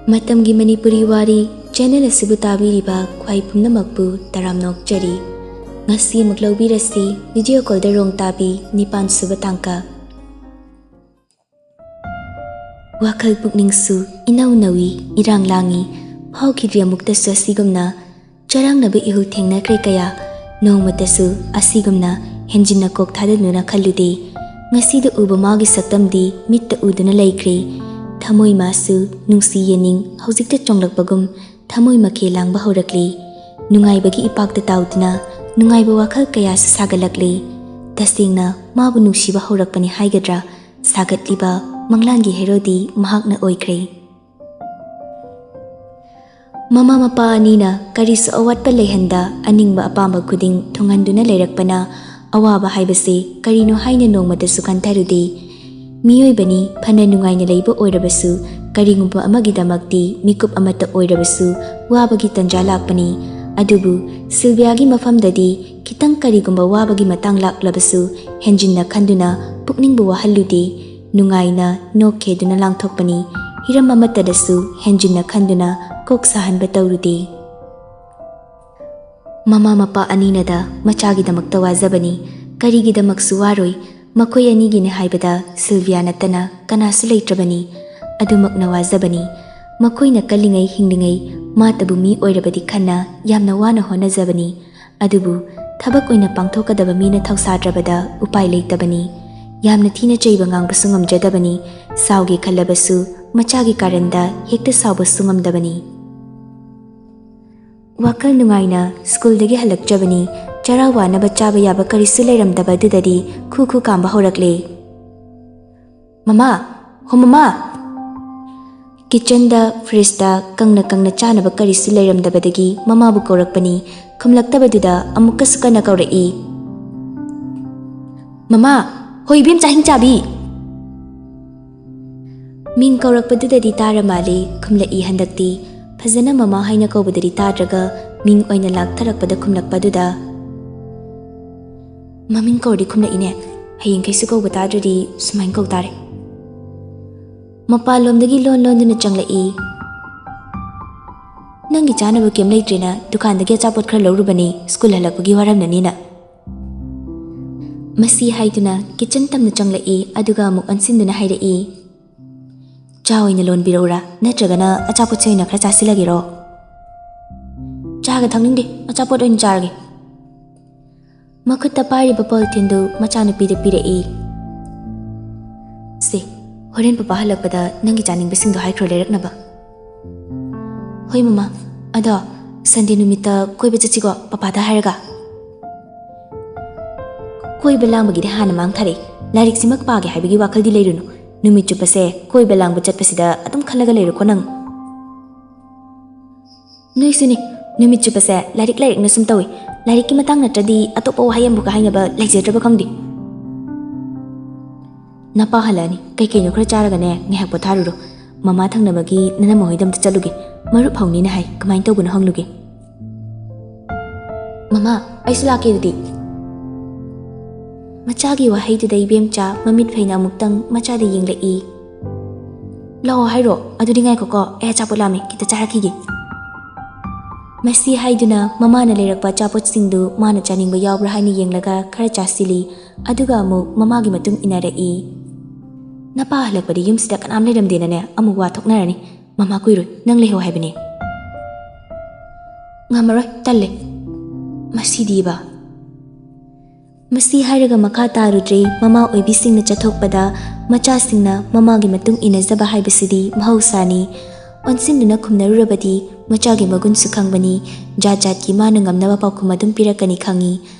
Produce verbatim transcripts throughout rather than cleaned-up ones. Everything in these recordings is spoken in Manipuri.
ꯃꯇꯝꯒꯤ ꯃꯅꯤꯄꯨꯔꯤ ꯋꯥꯔꯤ ꯆꯦꯅꯦꯜ ꯑꯁꯤꯕꯨ ꯇꯥꯕꯤꯔꯤꯕ ꯈ꯭ꯋꯥꯏ ꯄꯨꯝꯅꯃꯛꯄꯨ ꯇꯔꯥꯝꯅ ꯑꯣꯛꯆꯔꯤ꯫ ꯉꯁꯤ ꯑꯃꯨꯛ ꯂꯧꯕꯤꯔꯁꯤ ꯚꯤꯗꯤꯑꯣ ꯀꯣꯜꯗ ꯔꯣꯡ ꯇꯥꯕꯤ ꯅꯤꯄꯥꯟ ꯁꯨꯕ ꯇꯥꯡꯀꯛ꯫ ꯋꯥꯈꯜ ꯄꯨꯛꯅꯤꯡꯁꯨ ꯏꯅꯧ ꯅꯧꯏ, ꯏꯔꯥꯡ ꯂꯥꯡꯏ, ꯐꯥꯎꯈꯤꯗ꯭ꯔꯤ ꯑꯃꯨꯛꯇꯁꯨ ꯑꯁꯤꯒꯨꯝꯅ꯫ ꯆꯔꯥꯡꯅꯕ ꯏꯍꯨꯜ ꯊꯦꯡꯅꯈ꯭ꯔꯦ ꯀꯌꯥ, ꯅꯣꯡꯃꯇꯁꯨ ꯑꯁꯤꯒꯨꯝꯅ ꯍꯦꯟꯖꯤꯟꯅ ꯀꯣꯛ ꯊꯥꯗꯗꯨꯅ ꯈꯜꯂꯨꯗꯦ꯫ ꯉꯁꯤꯗ ꯎꯕ ꯃꯥꯒꯤ ꯁꯛꯇꯝꯗꯤ ꯃꯤꯠꯇ ꯎꯗꯨꯅ ꯂꯩꯈ꯭ꯔꯦ꯫ ꯊꯃꯣꯏ ꯃꯥꯁꯨ ꯅꯨꯡꯁꯤ ꯌꯦꯅꯤꯡ ꯍꯧꯖꯤꯛꯇ ꯆꯣꯡꯂꯛꯄꯒꯨꯝ ꯊꯃꯣꯏ ꯃꯈꯦ ꯂꯥꯡꯕ ꯍꯧꯔꯛꯂꯤ꯫ ꯅꯨꯡꯉꯥꯏꯕꯒꯤ ꯏꯄꯥꯛꯇ ꯇꯥꯎꯗꯨꯅ ꯅꯨꯡꯉꯥꯏꯕ ꯋꯥꯈꯜ ꯀꯌꯥꯁꯨ ꯁꯥꯒꯠꯂꯛꯂꯤ꯫ ꯇꯁꯦꯡꯅ ꯃꯥꯕꯨ ꯅꯨꯡꯁꯤꯕ ꯍꯧꯔꯛꯄꯅꯤ ꯍꯥꯏꯒꯗ꯭ꯔꯥ, ꯁꯥꯒꯠꯂꯤꯕ ꯃꯪꯂꯥꯟꯒꯤ ꯍꯦꯔꯣꯗꯤ ꯃꯍꯥꯛꯅ ꯑꯣꯏꯈ꯭ꯔꯦ꯫ ꯃꯃꯥ ꯃꯄꯥ ꯑꯅꯤꯅ ꯀꯔꯤꯁꯨ ꯑꯋꯥꯠꯄ ꯂꯩꯍꯟꯗ ꯑꯅꯤꯡꯕ ꯑꯄꯥꯝꯕ ꯈꯨꯗꯤꯡ ꯊꯨꯡꯍꯟꯗꯨꯅ ꯂꯩꯔꯛꯄꯅ ꯑꯋꯥꯕ ꯍꯥꯏꯕꯁꯤ ꯀꯔꯤꯅꯣ ꯍꯥꯏꯅ ꯅꯣꯡꯃꯇꯁꯨ ꯈꯟꯊꯔꯨꯗꯦ꯫ ꯃꯤꯑꯣꯏꯕꯅꯤ, ꯐꯅ ꯅꯨꯡꯉꯥꯏꯅ ꯂꯩꯕ ꯑꯣꯏꯔꯕꯁꯨ ꯀꯔꯤꯒꯨꯝꯕ ꯑꯃꯒꯤꯗꯃꯛꯇꯤ ꯃꯤꯀꯨꯞ ꯑꯃꯠꯇ ꯑꯣꯏꯔꯕꯁꯨ ꯋꯥꯕꯒꯤ ꯇꯟꯖꯥ ꯂꯥꯛꯄꯅꯤ꯫ ꯑꯗꯨꯕꯨ ꯁꯤꯜꯚꯤꯌꯥꯒꯤ ꯃꯐꯝꯗꯗꯤ ꯈꯤꯇꯪ ꯀꯔꯤꯒꯨꯝꯕ ꯋꯥꯕꯒꯤ ꯃꯇꯥꯡ ꯂꯥꯛꯂꯕꯁꯨ ꯍꯦꯟꯖꯤꯟꯅ ꯈꯟꯗꯨꯅ ꯄꯨꯛꯅꯤꯡꯕꯨ ꯋꯥꯍꯜꯂꯨꯗꯦ꯫ ꯅꯨꯡꯉꯥꯏꯅ ꯅꯣꯛꯈꯦꯗꯨꯅ ꯂꯥꯡꯊꯣꯛꯄꯅꯤ꯫ ꯍꯤꯔꯝ ꯑꯃꯠꯇꯗꯁꯨ ꯍꯦꯟꯖꯤꯟꯅ ꯈꯟꯗꯨꯅ ꯀꯣꯛ ꯁꯥꯍꯟꯕ ꯇꯧꯔꯨꯗꯦ꯫ ꯃꯃꯥ ꯃꯄꯥ ꯑꯅꯤꯅꯗ ꯃꯆꯥꯒꯤꯗꯃꯛꯇ ꯋꯥꯖꯕꯅꯤ꯫ ꯀꯔꯤꯒꯤꯗꯃꯛꯁꯨ ꯋꯥꯔꯣꯏ꯫ ꯃꯈꯣꯏ ꯑꯅꯤꯒꯤꯅꯤ ꯍꯥꯏꯕꯗ ꯁꯤꯜꯚꯤꯌꯥ ꯅꯠꯇꯅ ꯀꯅꯥꯁꯨ ꯂꯩꯇ꯭ꯔꯕꯅꯤ꯫ ꯑꯗꯨꯃꯛꯅ ꯋꯥꯖꯕꯅꯤ꯫ ꯃꯈꯣꯏꯅ ꯀꯜꯂꯤꯉꯩ ꯍꯤꯡꯂꯤꯉꯩ ꯃꯥꯇꯕꯨ ꯃꯤ ꯑꯣꯏꯔꯕꯗꯤ ꯈꯟꯅ ꯌꯥꯝꯅ ꯋꯥꯅ ꯍꯣꯠꯅꯖꯕꯅꯤ꯫ ꯑꯗꯨꯕꯨ ꯊꯕꯛ ꯑꯣꯏꯅ ꯄꯥꯡꯊꯣꯛꯀꯗꯕ ꯃꯤꯅ ꯊꯧꯁꯥꯗ꯭ꯔꯕꯗ ꯎꯄꯥꯏ ꯂꯩꯇꯕꯅꯤ꯫ ꯌꯥꯝꯅ ꯊꯤꯅ ꯆꯩꯕ ꯉꯥꯡꯕꯁꯨ ꯉꯝꯖꯗꯕꯅꯤ꯫ ꯁꯥꯎꯒꯦ ꯈꯜꯂꯕꯁꯨ ꯃꯆꯥꯒꯤ ꯀꯥꯔꯟꯗ ꯍꯦꯛꯇ ꯁꯥꯎꯕꯁꯨ ꯉꯝꯗꯕꯅꯤ꯫ ꯋꯥꯈꯜ ꯅꯨꯡꯉꯥꯏꯅ ꯁ꯭ꯀꯨꯜꯗꯒꯤ ꯍꯜꯂꯛꯆꯕꯅꯤ꯫ ꯆꯔꯥ ꯋꯥꯅꯕ ꯆꯥꯕ ꯌꯥꯕ ꯀꯔꯤꯁꯨ ꯂꯩꯔꯝꯗꯕ ꯑꯗꯨꯗꯗꯤ ꯈꯨ ꯈꯨ ꯀꯥꯝꯕ ꯍꯧꯔꯛꯂꯦ꯫ "ꯃꯃꯥ! ꯍꯣ ꯃꯃꯥ!" ꯀꯤꯆꯟꯗ, ꯐ꯭ꯔꯤꯖꯇ ꯀꯪꯅ ꯀꯪꯅ ꯆꯥꯅꯕ ꯀꯔꯤꯁꯨ ꯂꯩꯔꯝꯗꯕꯗꯒꯤ ꯃꯃꯥꯕꯨ ꯀꯧꯔꯛꯄꯅꯤ꯫ ꯈꯨꯝꯂꯛꯇꯕꯗꯨꯗ ꯑꯃꯨꯛꯀꯁꯨ ꯀꯟꯅ ꯀꯧꯔꯛꯏ꯫ "ꯃꯃꯥ! ꯍꯣ ꯏꯕꯦꯝ ꯆꯥꯍꯤꯡ ꯆꯥꯕꯤ!" ꯃꯤꯡ ꯀꯧꯔꯛꯄꯗꯨꯗꯗꯤ ꯇꯥꯔ ꯃꯥꯜꯂꯦ, ꯈꯨꯝꯂꯛꯏ ꯍꯟꯗꯛꯇꯤ꯫ ꯐꯖꯅ ꯃꯃꯥ ꯍꯥꯏꯅ ꯀꯧꯕꯗꯗꯤ ꯇꯥꯗ꯭ꯔꯒ ꯃꯤꯡ ꯑꯣꯏꯅ ꯂꯥꯛꯊꯔꯛꯄꯗ ꯈꯨꯝꯂꯛꯄꯗꯨꯗ, "ꯃꯃꯤꯡ ꯀꯧꯔꯗꯤ ꯈꯨꯝꯂꯛꯏꯅꯦ, ꯍꯌꯦꯡꯈꯩꯁꯨ ꯀꯧꯕ ꯇꯥꯗ꯭ꯔꯗꯤ ꯁꯨꯃꯥꯏꯅ ꯀꯧ ꯇꯥꯔꯦ꯫" ꯃꯄꯥꯟꯂꯣꯝꯗꯒꯤ ꯂꯣꯟ ꯂꯣꯟꯗꯨꯅ ꯆꯪꯂꯛꯏ꯫ "ꯅꯪꯒꯤ ꯆꯥꯅꯕ ꯀꯩꯝ ꯂꯩꯇ꯭ꯔꯦꯅ ꯗꯨꯀꯥꯟꯗꯒꯤ ꯑꯆꯥꯄꯣꯠ ꯈꯔ ꯂꯧꯔꯨꯕꯅꯤ, ꯁ꯭ꯀꯨꯜ ꯍꯜꯂꯛꯄꯒꯤ ꯋꯥꯔꯝꯅꯅꯤꯅ"꯫ ꯃꯁꯤ ꯍꯥꯏꯗꯨꯅ ꯀꯤꯆꯟ ꯇꯝꯅ ꯆꯪꯂꯛꯏ, ꯑꯗꯨꯒ ꯑꯃꯨꯛ ꯑꯣꯟꯁꯤꯟꯗꯨꯅ ꯍꯥꯏꯔꯛꯏ, "ꯆꯥ ꯑꯣꯏꯅ ꯂꯣꯟꯕꯤꯔꯛꯎꯔꯥ, ꯅꯠꯇ꯭ꯔꯒꯅ ꯑꯆꯥꯄꯣꯠꯁꯦ ꯑꯣꯏꯅ ꯈꯔ ꯆꯥꯁꯤꯜꯂꯒꯦꯔꯣ?" "ꯆꯥꯒ ꯊꯛꯅꯤꯡꯗꯦ, ꯑꯆꯥꯄꯣꯠ ꯑꯣꯏꯅ ꯆꯥꯔꯒꯦ"꯫ ꯃꯈꯨꯠꯇ ꯄꯥꯏꯔꯤꯕ ꯄꯣꯂꯤꯊꯤꯟꯗꯨ ꯃꯆꯥꯅꯨꯄꯤꯗ ꯄꯤꯔꯛꯏ꯫ "ꯁꯦ, ꯍꯣꯔꯦꯟ ꯄꯄꯥ ꯍꯜꯂꯛꯄꯗ ꯅꯪꯒꯤ ꯆꯥꯅꯤꯡꯕꯁꯤꯡꯗꯣ ꯍꯥꯏꯈ꯭ꯔꯣ ꯂꯩꯔꯛꯅꯕ"꯫ "ꯍꯣꯏ ꯃꯃꯥ꯫ ꯑꯗꯣ ꯁꯟꯗꯦ ꯅꯨꯃꯤꯠꯇ ꯀꯣꯏꯕ ꯆꯠꯁꯤꯀꯣ, ꯄꯄꯥꯗ ꯍꯥꯏꯔꯒ"꯫ "ꯀꯣꯏꯕ ꯂꯥꯡꯕꯒꯤꯗꯤ ꯍꯥꯟꯅ ꯃꯥꯡ ꯊꯥꯔꯛꯏ, ꯂꯥꯏꯔꯤꯛꯁꯤꯃꯛ ꯄꯥꯒꯦ ꯍꯥꯏꯕꯒꯤ ꯋꯥꯈꯜꯗꯤ ꯂꯩꯔꯨꯅꯨ꯫ ꯅꯨꯃꯤꯠ ꯆꯨꯞꯄꯁꯦ ꯀꯣꯏꯕ ꯂꯥꯡꯕ ꯆꯠꯄꯁꯤꯗ ꯑꯗꯨꯝ ꯈꯜꯂꯒ ꯂꯩꯔꯣꯀꯣ ꯅꯪ"꯫ "ꯅꯣꯏꯁꯨꯅꯤ, ꯅꯨꯃꯤꯠ ꯆꯨꯞꯄꯁꯦ ꯂꯥꯏꯔꯤꯛ ꯂꯥꯏꯔꯤꯛꯅ ꯁꯨꯝ ꯇꯧꯏ꯫ ꯂꯥꯏꯔꯤꯛꯀꯤ ꯃꯇꯥꯡ ꯅꯠꯇ꯭ꯔꯗꯤ ꯑꯇꯣꯞꯄ ꯋꯥꯍꯩ ꯑꯃꯕꯨ ꯍꯥꯏꯅꯕ ꯂꯩꯖꯗ꯭ꯔꯕ ꯈꯪꯗꯦ"꯫ "ꯅꯄꯥ ꯍꯜꯂꯛꯑꯅꯤ, ꯀꯩꯀꯩꯅꯣ ꯈꯔ ꯆꯥꯔꯒꯅꯦ ꯉꯥꯏꯍꯥꯛ ꯄꯣꯊꯥꯔꯨꯔꯣ꯫ ꯃꯃꯥ ꯊꯪꯅꯕꯒꯤ ꯅꯅꯝꯃ ꯍꯣꯏꯗ ꯑꯝꯇ ꯆꯠꯂꯨꯒꯦ, ꯃꯔꯨꯞ ꯍꯧꯅꯤꯅ ꯍꯥꯏ, ꯀꯃꯥꯏꯅ ꯇꯧꯕꯅꯣ ꯍꯪꯂꯨꯒꯦ"꯫ "ꯃꯃꯥ, ꯑꯩꯁꯨ ꯂꯥꯛꯀꯦ ꯑꯗꯨꯗꯤ"꯫ ꯃꯆꯥꯒꯤ ꯋꯥꯍꯩꯗꯨꯗ ꯏꯕꯦꯝꯆꯥ ꯃꯃꯤꯠ ꯐꯩꯅ ꯑꯃꯨꯛꯇꯪ ꯃꯆꯥꯗ ꯌꯦꯡꯂꯛꯏ꯫ "ꯂꯥꯛꯑꯣ ꯍꯥꯏꯔꯣ? ꯑꯗꯨꯗꯤ ꯉꯥꯏꯈꯣꯀꯣ, ꯑꯩ ꯑꯆꯥꯄꯣꯠ ꯂꯥꯝꯃꯦ, ꯈꯤꯇ ꯆꯥꯔꯛꯈꯤꯒꯦ"꯫ ꯃꯁꯤ ꯍꯥꯏꯗꯨꯅ ꯃꯃꯥꯅ ꯂꯩꯔꯛꯄ ꯑꯆꯥꯄꯣꯠꯁꯤꯡꯗꯨ ꯃꯥꯅ ꯆꯥꯅꯤꯡꯕ ꯌꯥꯎꯕ꯭ꯔꯥ ꯍꯥꯏꯅ ꯌꯦꯡꯂꯒ ꯈꯔ ꯆꯥꯁꯤꯜꯂꯤ꯫ ꯑꯗꯨꯒ ꯑꯃꯨꯛ ꯃꯃꯥꯒꯤ ꯃꯇꯨꯡ ꯏꯟꯅꯔꯛꯏ꯫ "ꯅꯄꯥ ꯍꯜꯂꯛꯄꯗꯤ ꯌꯨꯝꯁꯤꯗ ꯀꯅꯥꯝ ꯂꯩꯔꯝꯗꯦꯅꯅꯦ, ꯑꯃꯨꯛ ꯋꯥ ꯊꯣꯛꯅꯔꯅꯤ꯫ ꯃꯃꯥ ꯀꯨꯏꯔꯣꯏ, ꯅꯪ ꯂꯩꯍꯧ ꯍꯥꯏꯕꯅꯦ"꯫ "ꯉꯝꯃꯔꯣꯏ, ꯇꯜꯂꯦ꯫ ꯃꯁꯤꯗꯤꯕ"꯫ ꯃꯁꯤ ꯍꯥꯏꯔꯒ ꯃꯈꯥ ꯇꯥꯔꯨꯗ꯭ꯔꯦ꯫ ꯃꯃꯥ ꯑꯣꯏꯕꯤꯁꯤꯡꯅ ꯆꯠꯊꯣꯛꯄꯗ ꯃꯆꯥꯁꯤꯡꯅ ꯃꯃꯥꯒꯤ ꯃꯇꯨꯡ ꯏꯟꯅꯖꯕ ꯍꯥꯏꯕꯁꯤꯗꯤ ꯃꯍꯧꯁꯥꯅꯤ꯫ ꯑꯣꯟꯁꯤꯟꯗꯨꯅ ꯈꯨꯝꯅꯔꯨꯔꯕꯗꯤ ꯃꯆꯥꯒꯤ ꯃꯒꯨꯟꯁꯨ ꯈꯪꯕꯅꯤ꯫ ꯖꯥꯠ ꯖꯥꯠꯀꯤ ꯃꯥꯅ ꯉꯝꯅꯕ ꯄꯥꯎꯈꯨꯝ ꯑꯗꯨꯝ ꯄꯤꯔꯛꯀꯅꯤ ꯈꯪꯏ꯫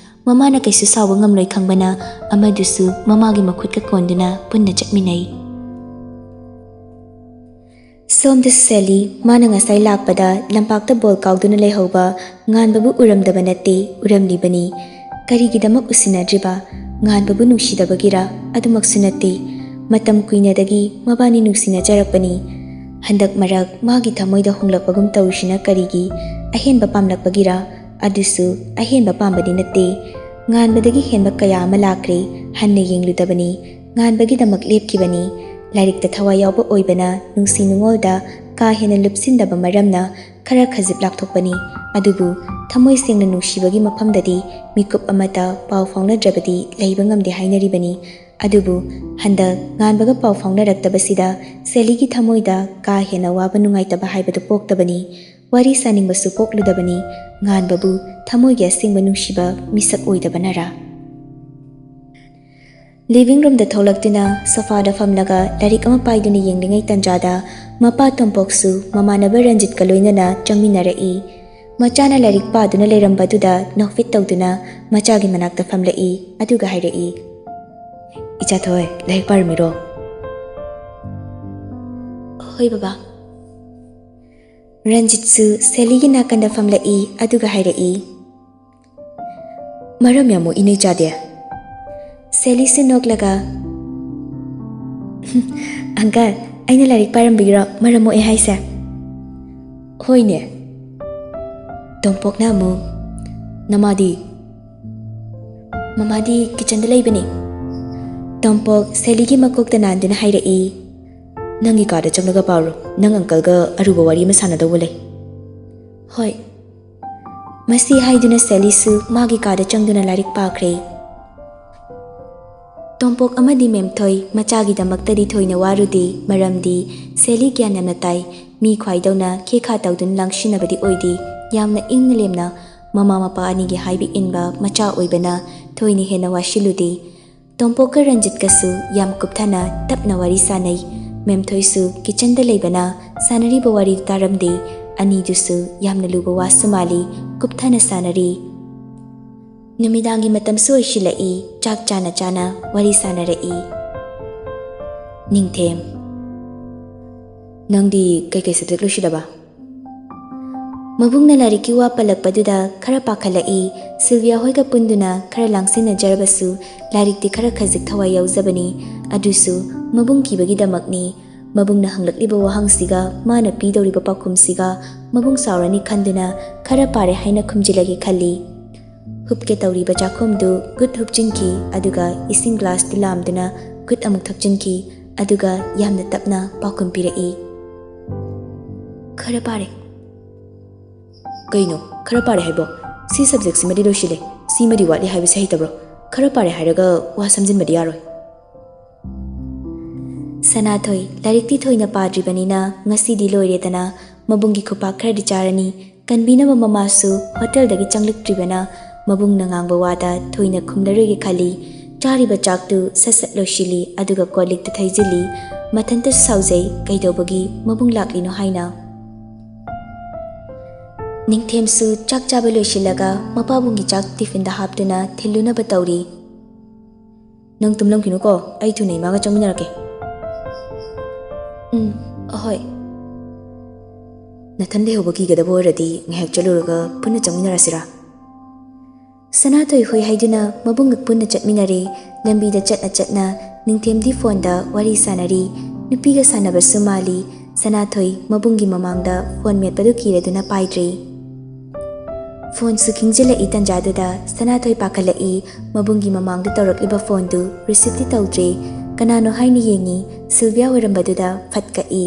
ꯃꯃꯥꯅ ꯀꯩꯁꯨ ꯁꯥꯎꯕ ꯉꯝꯂꯣꯏ ꯈꯪꯕꯅ ꯑꯃꯗꯨꯁꯨ ꯃꯃꯥꯒꯤ ꯃꯈꯨꯠꯀ ꯀꯣꯟꯗꯨꯅ ꯄꯨꯟꯅ ꯆꯠꯃꯤꯟꯅꯩ꯫ ꯁꯣꯝꯗꯁꯨ ꯁꯦꯂꯤ, ꯃꯥꯅ ꯉꯁꯥꯏ ꯂꯥꯛꯄꯗ ꯂꯝꯄꯥꯛꯇ ꯕꯣꯜ ꯀꯥꯎꯗꯨꯅ ꯂꯩꯍꯧꯕ ꯉꯥꯟꯕꯕꯨ ꯎꯔꯝꯗꯕ ꯅꯠꯇꯦ, ꯎꯔꯝꯂꯤꯕꯅꯤ꯫ ꯀꯔꯤꯒꯤꯗꯃꯛ ꯎꯁꯤꯟꯅꯗ꯭ꯔꯤꯕ? ꯉꯥꯟꯕꯕꯨ ꯅꯨꯡꯁꯤꯗꯕꯒꯤꯔ? ꯑꯗꯨꯃꯛꯁꯨ ꯅꯠꯇꯦ꯫ ꯃꯇꯝ ꯀꯨꯏꯅꯗꯒꯤ ꯃꯕꯥꯅꯤ ꯅꯨꯡꯁꯤꯅꯖꯔꯛꯄꯅꯤ꯫ ꯍꯟꯗꯛ ꯃꯔꯛ ꯃꯥꯒꯤ ꯊꯃꯣꯏꯗ ꯍꯣꯡꯂꯛꯄꯒꯨꯝ ꯇꯧꯔꯤꯁꯤꯅ ꯀꯔꯤꯒꯤ? ꯑꯍꯦꯟꯕ ꯄꯥꯝꯂꯛꯄꯒꯤꯔ? ꯑꯗꯨꯁꯨ ꯑꯍꯦꯟꯕ ꯄꯥꯝꯕꯗꯤ ꯅꯠꯇꯦ꯫ ꯉꯥꯟꯕꯗꯒꯤ ꯍꯦꯟꯕ ꯀꯌꯥ ꯑꯃ ꯂꯥꯛꯈ꯭ꯔꯦ, ꯍꯟꯅ ꯌꯦꯡꯂꯨꯗꯕꯅꯤ꯫ ꯉꯥꯟꯕꯒꯤꯗꯃꯛ ꯂꯦꯞꯈꯤꯕꯅꯤ꯫ ꯂꯥꯏꯔꯤꯛꯇ ꯊꯋꯥꯏ ꯌꯥꯎꯕ ꯑꯣꯏꯕꯅ ꯅꯨꯡꯁꯤ ꯅꯨꯡꯉꯣꯜꯗ ꯀꯥ ꯍꯦꯟꯅ ꯂꯨꯞꯁꯤꯟꯗꯕ ꯃꯔꯝꯅ ꯈꯔ ꯈꯖꯤꯛ ꯂꯥꯞꯊꯣꯛꯄꯅꯤ꯫ ꯑꯗꯨꯕꯨ ꯊꯃꯣꯏ ꯁꯦꯡꯅ ꯅꯨꯡꯁꯤꯕꯒꯤ ꯃꯐꯝꯗꯗꯤ ꯃꯤꯀꯨꯞ ꯑꯃꯠꯇ ꯄꯥꯎ ꯐꯥꯎꯅꯗ꯭ꯔꯕꯗꯤ ꯂꯩꯕ ꯉꯝꯗꯦ ꯍꯥꯏꯅꯔꯤꯕꯅꯤ꯫ ꯑꯗꯨꯕꯨ ꯍꯟꯗꯛ ꯉꯥꯟꯕꯒ ꯄꯥꯎ ꯐꯥꯎꯅꯔꯛꯇꯕꯁꯤꯗ ꯁꯦꯂꯤꯒꯤ ꯊꯃꯣꯏꯗ ꯀꯥ ꯍꯦꯟꯅ ꯋꯥꯕ ꯅꯨꯡꯉꯥꯏꯇꯕ ꯍꯥꯏꯕꯗꯨ ꯄꯣꯛꯇꯕꯅꯤ꯫ ꯋꯥꯔꯤ ꯁꯥꯅꯤꯡꯕꯁꯨ ꯄꯣꯛꯂꯨꯗꯕꯅꯤ꯫ ꯉꯥꯟꯕꯕꯨ ꯊꯃꯣꯏꯒꯤ ꯑꯁꯦꯡꯕ ꯅꯨꯡꯁꯤꯕ ꯃꯤꯁꯛ ꯑꯣꯏꯗꯕꯅꯔꯥ? ꯂꯤꯚꯤꯡ ꯔꯨꯝꯗ ꯊꯣꯛꯂꯛꯇꯨꯅ ꯁꯣꯐꯥꯗ ꯐꯝꯂꯒ ꯂꯥꯏꯔꯤꯛ ꯑꯃ ꯄꯥꯏꯗꯨꯅ ꯌꯦꯡꯂꯤꯉꯩ ꯇꯟꯖꯥꯗ ꯃꯄꯥ ꯇꯣꯝꯄꯣꯛꯁꯨ ꯃꯃꯥꯟꯅꯕ ꯔꯟꯖꯤꯠꯀ ꯂꯣꯏꯅꯅ ꯆꯪꯃꯤꯟꯅꯔꯛꯏ꯫ ꯃꯆꯥꯅ ꯂꯥꯏꯔꯤꯛ ꯄꯥꯗꯨꯅ ꯂꯩꯔꯝꯕꯗꯨꯗ ꯅꯣꯛꯐꯦꯠ ꯇꯧꯗꯨꯅ ꯃꯆꯥꯒꯤ ꯃꯅꯥꯛꯇ ꯐꯝꯂꯛꯏ꯫ ꯑꯗꯨꯒ ꯍꯥꯏꯔꯛꯏ, "ꯏꯆꯥꯊꯣꯏ, ꯂꯥꯏꯔꯤꯛ ꯄꯥꯔꯝꯃꯤꯔꯣ?" "ꯍꯣꯏ ꯕꯕꯥ꯫" ꯔꯟꯖꯤꯠꯁꯨ ꯁꯦꯂꯤꯒꯤ ꯅꯥꯀꯟꯗ ꯐꯝꯂꯛꯏ꯫ ꯑꯗꯨꯒ ꯍꯥꯏꯔꯛꯏ, "ꯃꯔꯝ ꯌꯥꯝ ꯃꯣꯛꯏꯅꯦ ꯏꯆꯥꯗꯤ꯫" ꯁꯦꯂꯤꯁꯨ ꯅꯣꯛꯂꯒ, "ꯑꯪꯀꯜ, ꯑꯩꯅ ꯂꯥꯏꯔꯤꯛ ꯄꯥꯔꯝꯕꯒꯤꯔꯣ ꯃꯔꯝ ꯃꯣꯛꯑꯦ ꯍꯥꯏꯁꯦ?" "ꯍꯣꯏꯅꯦ꯫" ꯇꯣꯝꯄꯣꯛꯅ ꯑꯃꯨꯛ, "ꯅꯃꯥꯗꯤ?" "ꯃꯃꯥꯗꯤ ꯀꯤꯆꯟꯗ ꯂꯩꯕꯅꯤ꯫" ꯇꯣꯝꯄꯣꯛ ꯁꯦꯂꯤꯒꯤ ꯃꯀꯣꯛꯇ ꯅꯥꯟꯗꯨꯅ ꯍꯥꯏꯔꯛꯏ, "ꯅꯪꯒꯤ ꯀꯥꯗ ꯆꯪꯂꯒ ꯄꯥꯔꯣ꯫ ꯅꯪ ꯑꯪꯀꯜꯒ ꯑꯔꯨꯕ ꯋꯥꯔꯤ ꯑꯃ ꯁꯥꯟꯅꯗꯧꯕ ꯂꯩ꯫" "ꯍꯣꯏ꯫" ꯃꯁꯤ ꯍꯥꯏꯗꯨꯅ ꯁꯦꯂꯤꯁꯨ ꯃꯥꯒꯤ ꯀꯥꯗ ꯆꯪꯗꯨꯅ ꯂꯥꯏꯔꯤꯛ ꯄꯥꯈ꯭ꯔꯦ꯫ ꯇꯣꯝꯄꯣꯛ ꯑꯃꯗꯤ ꯃꯦꯝꯊꯣꯏ ꯃꯆꯥꯒꯤꯗꯃꯛꯇꯗꯤ ꯊꯣꯏꯅ ꯋꯥꯔꯨꯗꯦ, ꯃꯔꯝꯗꯤ ꯁꯦꯂꯤ ꯒ꯭ꯌꯥꯟ ꯌꯥꯝꯅ ꯇꯥꯏ꯫ ꯃꯤ ꯈ꯭ꯋꯥꯏꯗꯧꯅ ꯈꯦꯈꯥ ꯇꯧꯗꯨꯅ ꯂꯥꯡꯁꯤꯟꯅꯕꯗꯤ ꯑꯣꯏꯗꯦ꯫ ꯌꯥꯝꯅ ꯏꯪꯅ ꯂꯦꯝꯅ ꯃꯃꯥ ꯃꯄꯥ ꯑꯅꯤꯒꯤ ꯍꯥꯏꯕ ꯏꯟꯕ ꯃꯆꯥ ꯑꯣꯏꯕꯅ ꯊꯣꯏꯅ ꯍꯦꯟꯅ ꯋꯥꯁꯤꯜꯂꯨꯗꯦ꯫ ꯇꯣꯝꯄꯣꯛꯀ ꯔꯟꯖꯤꯠꯀꯁꯨ ꯌꯥꯝ ꯀꯨꯞꯊꯅ ꯇꯞꯅ ꯋꯥꯔꯤ ꯁꯥꯅꯩ꯫ ꯃꯦꯝꯊꯣꯏꯁꯨ ꯀꯤꯆꯟꯗ ꯂꯩꯕꯅ ꯁꯥꯟꯅꯔꯤꯕ ꯋꯥꯔꯤ ꯇꯥꯔꯝꯗꯦ꯫ ꯑꯅꯤꯗꯨꯁꯨ ꯌꯥꯝꯅ ꯂꯨꯕ ꯋꯥꯁꯨ ꯃꯥꯜꯂꯤ, ꯀꯨꯞꯊꯅ ꯁꯥꯟꯅꯔꯤ꯫ ꯅꯨꯃꯤꯗꯥꯡꯒꯤ ꯃꯇꯝꯁꯨ ꯑꯣꯏꯁꯤꯜꯂꯛꯏ꯫ ꯆꯥꯛ ꯆꯥꯅ ꯆꯥꯅ ꯋꯥꯔꯤ ꯁꯥꯟꯅꯔꯛꯏ꯫ "ꯅꯤꯡꯊꯦꯝ, ꯅꯪꯗꯤ ꯀꯩꯀꯩ subject ꯂꯣꯏꯁꯤꯜꯂꯕ?" ꯃꯕꯨꯡꯅ ꯂꯥꯏꯔꯤꯛꯀꯤ ꯋꯥ ꯄꯜꯂꯛꯄꯗꯨꯗ ꯈꯔ ꯄꯥꯈꯠꯂꯛꯏ꯫ ꯁꯤꯜꯚꯤꯌꯥ ꯍꯣꯏꯒ ꯄꯨꯟꯗꯨꯅ ꯈꯔ ꯂꯥꯡꯁꯤꯟꯅꯖꯔꯕꯁꯨ ꯂꯥꯏꯔꯤꯛꯇꯤ ꯈꯔ ꯈꯖꯤꯛ ꯊꯋꯥꯏ ꯌꯥꯎꯖꯕꯅꯤ꯫ ꯑꯗꯨꯁꯨ ꯃꯕꯨꯡ ꯀꯤꯕꯒꯤꯗꯃꯛꯅꯤ꯫ ꯃꯕꯨꯡꯅ ꯍꯪꯂꯛꯂꯤꯕ ꯋꯥꯍꯪꯁꯤꯒ ꯃꯥꯅ ꯄꯤꯗꯧꯔꯤꯕ ꯄꯥꯎꯈꯨꯝꯁꯤꯒ ꯃꯕꯨꯡ ꯁꯥꯎꯔꯅꯤ ꯈꯟꯗꯨꯅ ꯈꯔ ꯄꯥꯔꯦ ꯍꯥꯏꯅ ꯈꯨꯝꯖꯤꯜꯂꯒꯦ ꯈꯜꯂꯤ꯫ ꯍꯨꯞꯀꯦ ꯇꯧꯔꯤꯕ ꯆꯥꯛꯈꯨꯝꯗꯨ ꯒꯨꯠ ꯍꯨꯞꯆꯤꯟꯈꯤ, ꯑꯗꯨꯒ ꯏꯁꯤꯡ ꯒ꯭ꯂꯥꯁꯇꯨ ꯂꯥꯝꯗꯨꯅ ꯒꯨꯠ ꯑꯃꯨꯛ ꯊꯛꯆꯤꯟꯈꯤ, ꯑꯗꯨꯒ ꯌꯥꯝꯅ ꯇꯞꯅ ꯄꯥꯎꯈꯨꯝ ꯄꯤꯔꯛꯏ, "ꯈꯔ ꯄꯥꯔꯦ꯫" ꯀꯩꯅꯣ, ꯈꯔ ꯄꯥꯔꯦ ꯍꯥꯏꯕꯣ? ꯁꯤ ꯁꯕꯖꯦꯛꯁꯤꯃꯗꯤ ꯂꯣꯏꯁꯤꯜꯂꯦ, ꯁꯤꯃꯗꯤ ꯋꯥꯠꯂꯤ ꯍꯥꯏꯕꯁꯦ ꯍꯩꯇꯕ꯭ꯔꯣ? ꯈꯔ ꯄꯥꯔꯦ ꯍꯥꯏꯔꯒ ꯋꯥ ꯁꯝꯖꯤꯟꯕꯗꯤ ꯌꯥꯔꯣꯏ꯫ ꯁꯅꯥꯊꯣꯏ ꯂꯥꯏꯔꯤꯛꯇꯤ ꯊꯣꯏꯅ ꯄꯥꯗ꯭ꯔꯤꯕꯅꯤꯅ ꯉꯁꯤꯗꯤ ꯂꯣꯏꯔꯦꯗꯅ ꯃꯕꯨꯡꯒꯤ ꯈꯨꯄꯥꯛ ꯈꯔꯗꯤ ꯆꯥꯔꯅꯤ꯫ ꯀꯟꯕꯤꯅꯕ ꯃꯃꯥꯁꯨ ꯍꯣꯇꯦꯜꯗꯒꯤ ꯆꯪꯂꯛꯇ꯭ꯔꯤꯕꯅ ꯃꯕꯨꯡꯅ ꯉꯥꯡꯕ ꯋꯥꯗ ꯊꯣꯏꯅ ꯈꯨꯝꯂꯔꯣꯏꯒꯦ ꯈꯜꯂꯤ꯫ ꯆꯥꯔꯤꯕ ꯆꯥꯛꯇꯨ ꯁꯠ ꯁꯠ ꯂꯣꯏꯁꯤꯜꯂꯤ, ꯑꯗꯨꯒ ꯀꯣꯜ ꯂꯤꯛꯇ ꯊꯩꯖꯤꯜꯂꯤ꯫ ꯃꯊꯟꯇꯁꯨ ꯁꯥꯎꯖꯩ, ꯀꯩꯗꯧꯕꯒꯤ ꯃꯕꯨꯡ ꯂꯥꯛꯂꯤꯅꯣ ꯍꯥꯏꯅ꯫ ꯅꯤꯡꯊꯦꯝꯁꯨ ꯆꯥꯛ ꯆꯥꯕ ꯂꯣꯏꯁꯤꯜꯂꯒ ꯃꯄꯥꯕꯨꯡꯒꯤ ꯆꯥꯛ ꯇꯤꯐꯤꯟꯗ ꯍꯥꯞꯇꯨꯅ ꯊꯤꯜꯂꯨꯅꯕ ꯇꯧꯔꯤ꯫ "ꯅꯪ ꯇꯨꯝꯂꯝꯈꯤꯅꯨꯀꯣ, ꯑꯩ ꯊꯨꯅ ꯏꯃꯥꯒ ꯆꯪꯃꯤꯟꯅꯔꯛꯀꯦ꯫" "ꯎꯝ, ꯑꯍꯣꯏ꯫" "ꯅꯊꯟ ꯂꯩꯍꯧꯕ ꯀꯤꯒꯗꯕ ꯑꯣꯏꯔꯗꯤ ꯉꯥꯏꯍꯥꯛ ꯆꯠꯂꯨꯔꯒ ꯄꯨꯟꯅ ꯆꯪꯃꯤꯟꯅꯔꯁꯤꯔꯥ?" ꯁꯅꯥꯊꯣꯏ ꯍꯣꯏ ꯍꯥꯏꯗꯨꯅ ꯃꯕꯨꯡꯒ ꯄꯨꯟꯅ ꯆꯠꯃꯤꯟꯅꯔꯦ꯫ ꯂꯝꯕꯤꯗ ꯆꯠꯅ ꯆꯠꯅ ꯅꯤꯡꯊꯦꯝꯗꯤ ꯐꯣꯟꯗ ꯋꯥꯔꯤ ꯁꯥꯟꯅꯔꯤ꯫ ꯅꯨꯄꯤꯒ ꯁꯥꯟꯅꯕꯁꯨ ꯃꯥꯜꯂꯤ꯫ ꯁꯅꯥꯊꯣꯏ ꯃꯕꯨꯡꯒꯤ ꯃꯃꯥꯡꯗ ꯐꯣꯟ ꯃꯦꯠꯄꯗꯨ ꯀꯤꯔꯗꯨꯅ ꯄꯥꯏꯗ꯭ꯔꯦ꯫ ꯐꯣꯟꯁꯨ ꯈꯤꯡꯖꯤꯜꯂꯛꯏ꯫ ꯇꯟꯖꯥꯗꯨꯗ ꯁꯅꯥꯊꯣꯏ ꯄꯥꯈꯠꯂꯛꯏ꯫ ꯃꯕꯨꯡꯒꯤ ꯃꯃꯥꯡꯗ ꯇꯧꯔꯛꯂꯤꯕ ꯐꯣꯟꯗꯨ ꯔꯤꯁꯤꯞꯇꯤ ꯇꯧꯗ꯭ꯔꯦ꯫ ꯀꯅꯥꯅꯣ ꯍꯥꯏꯅ ꯌꯦꯡꯉꯤ, ꯁꯤꯜꯚꯤꯌꯥ ꯑꯣꯏꯔꯝꯕꯗꯨꯗ ꯐꯠ ꯀꯛꯏ꯫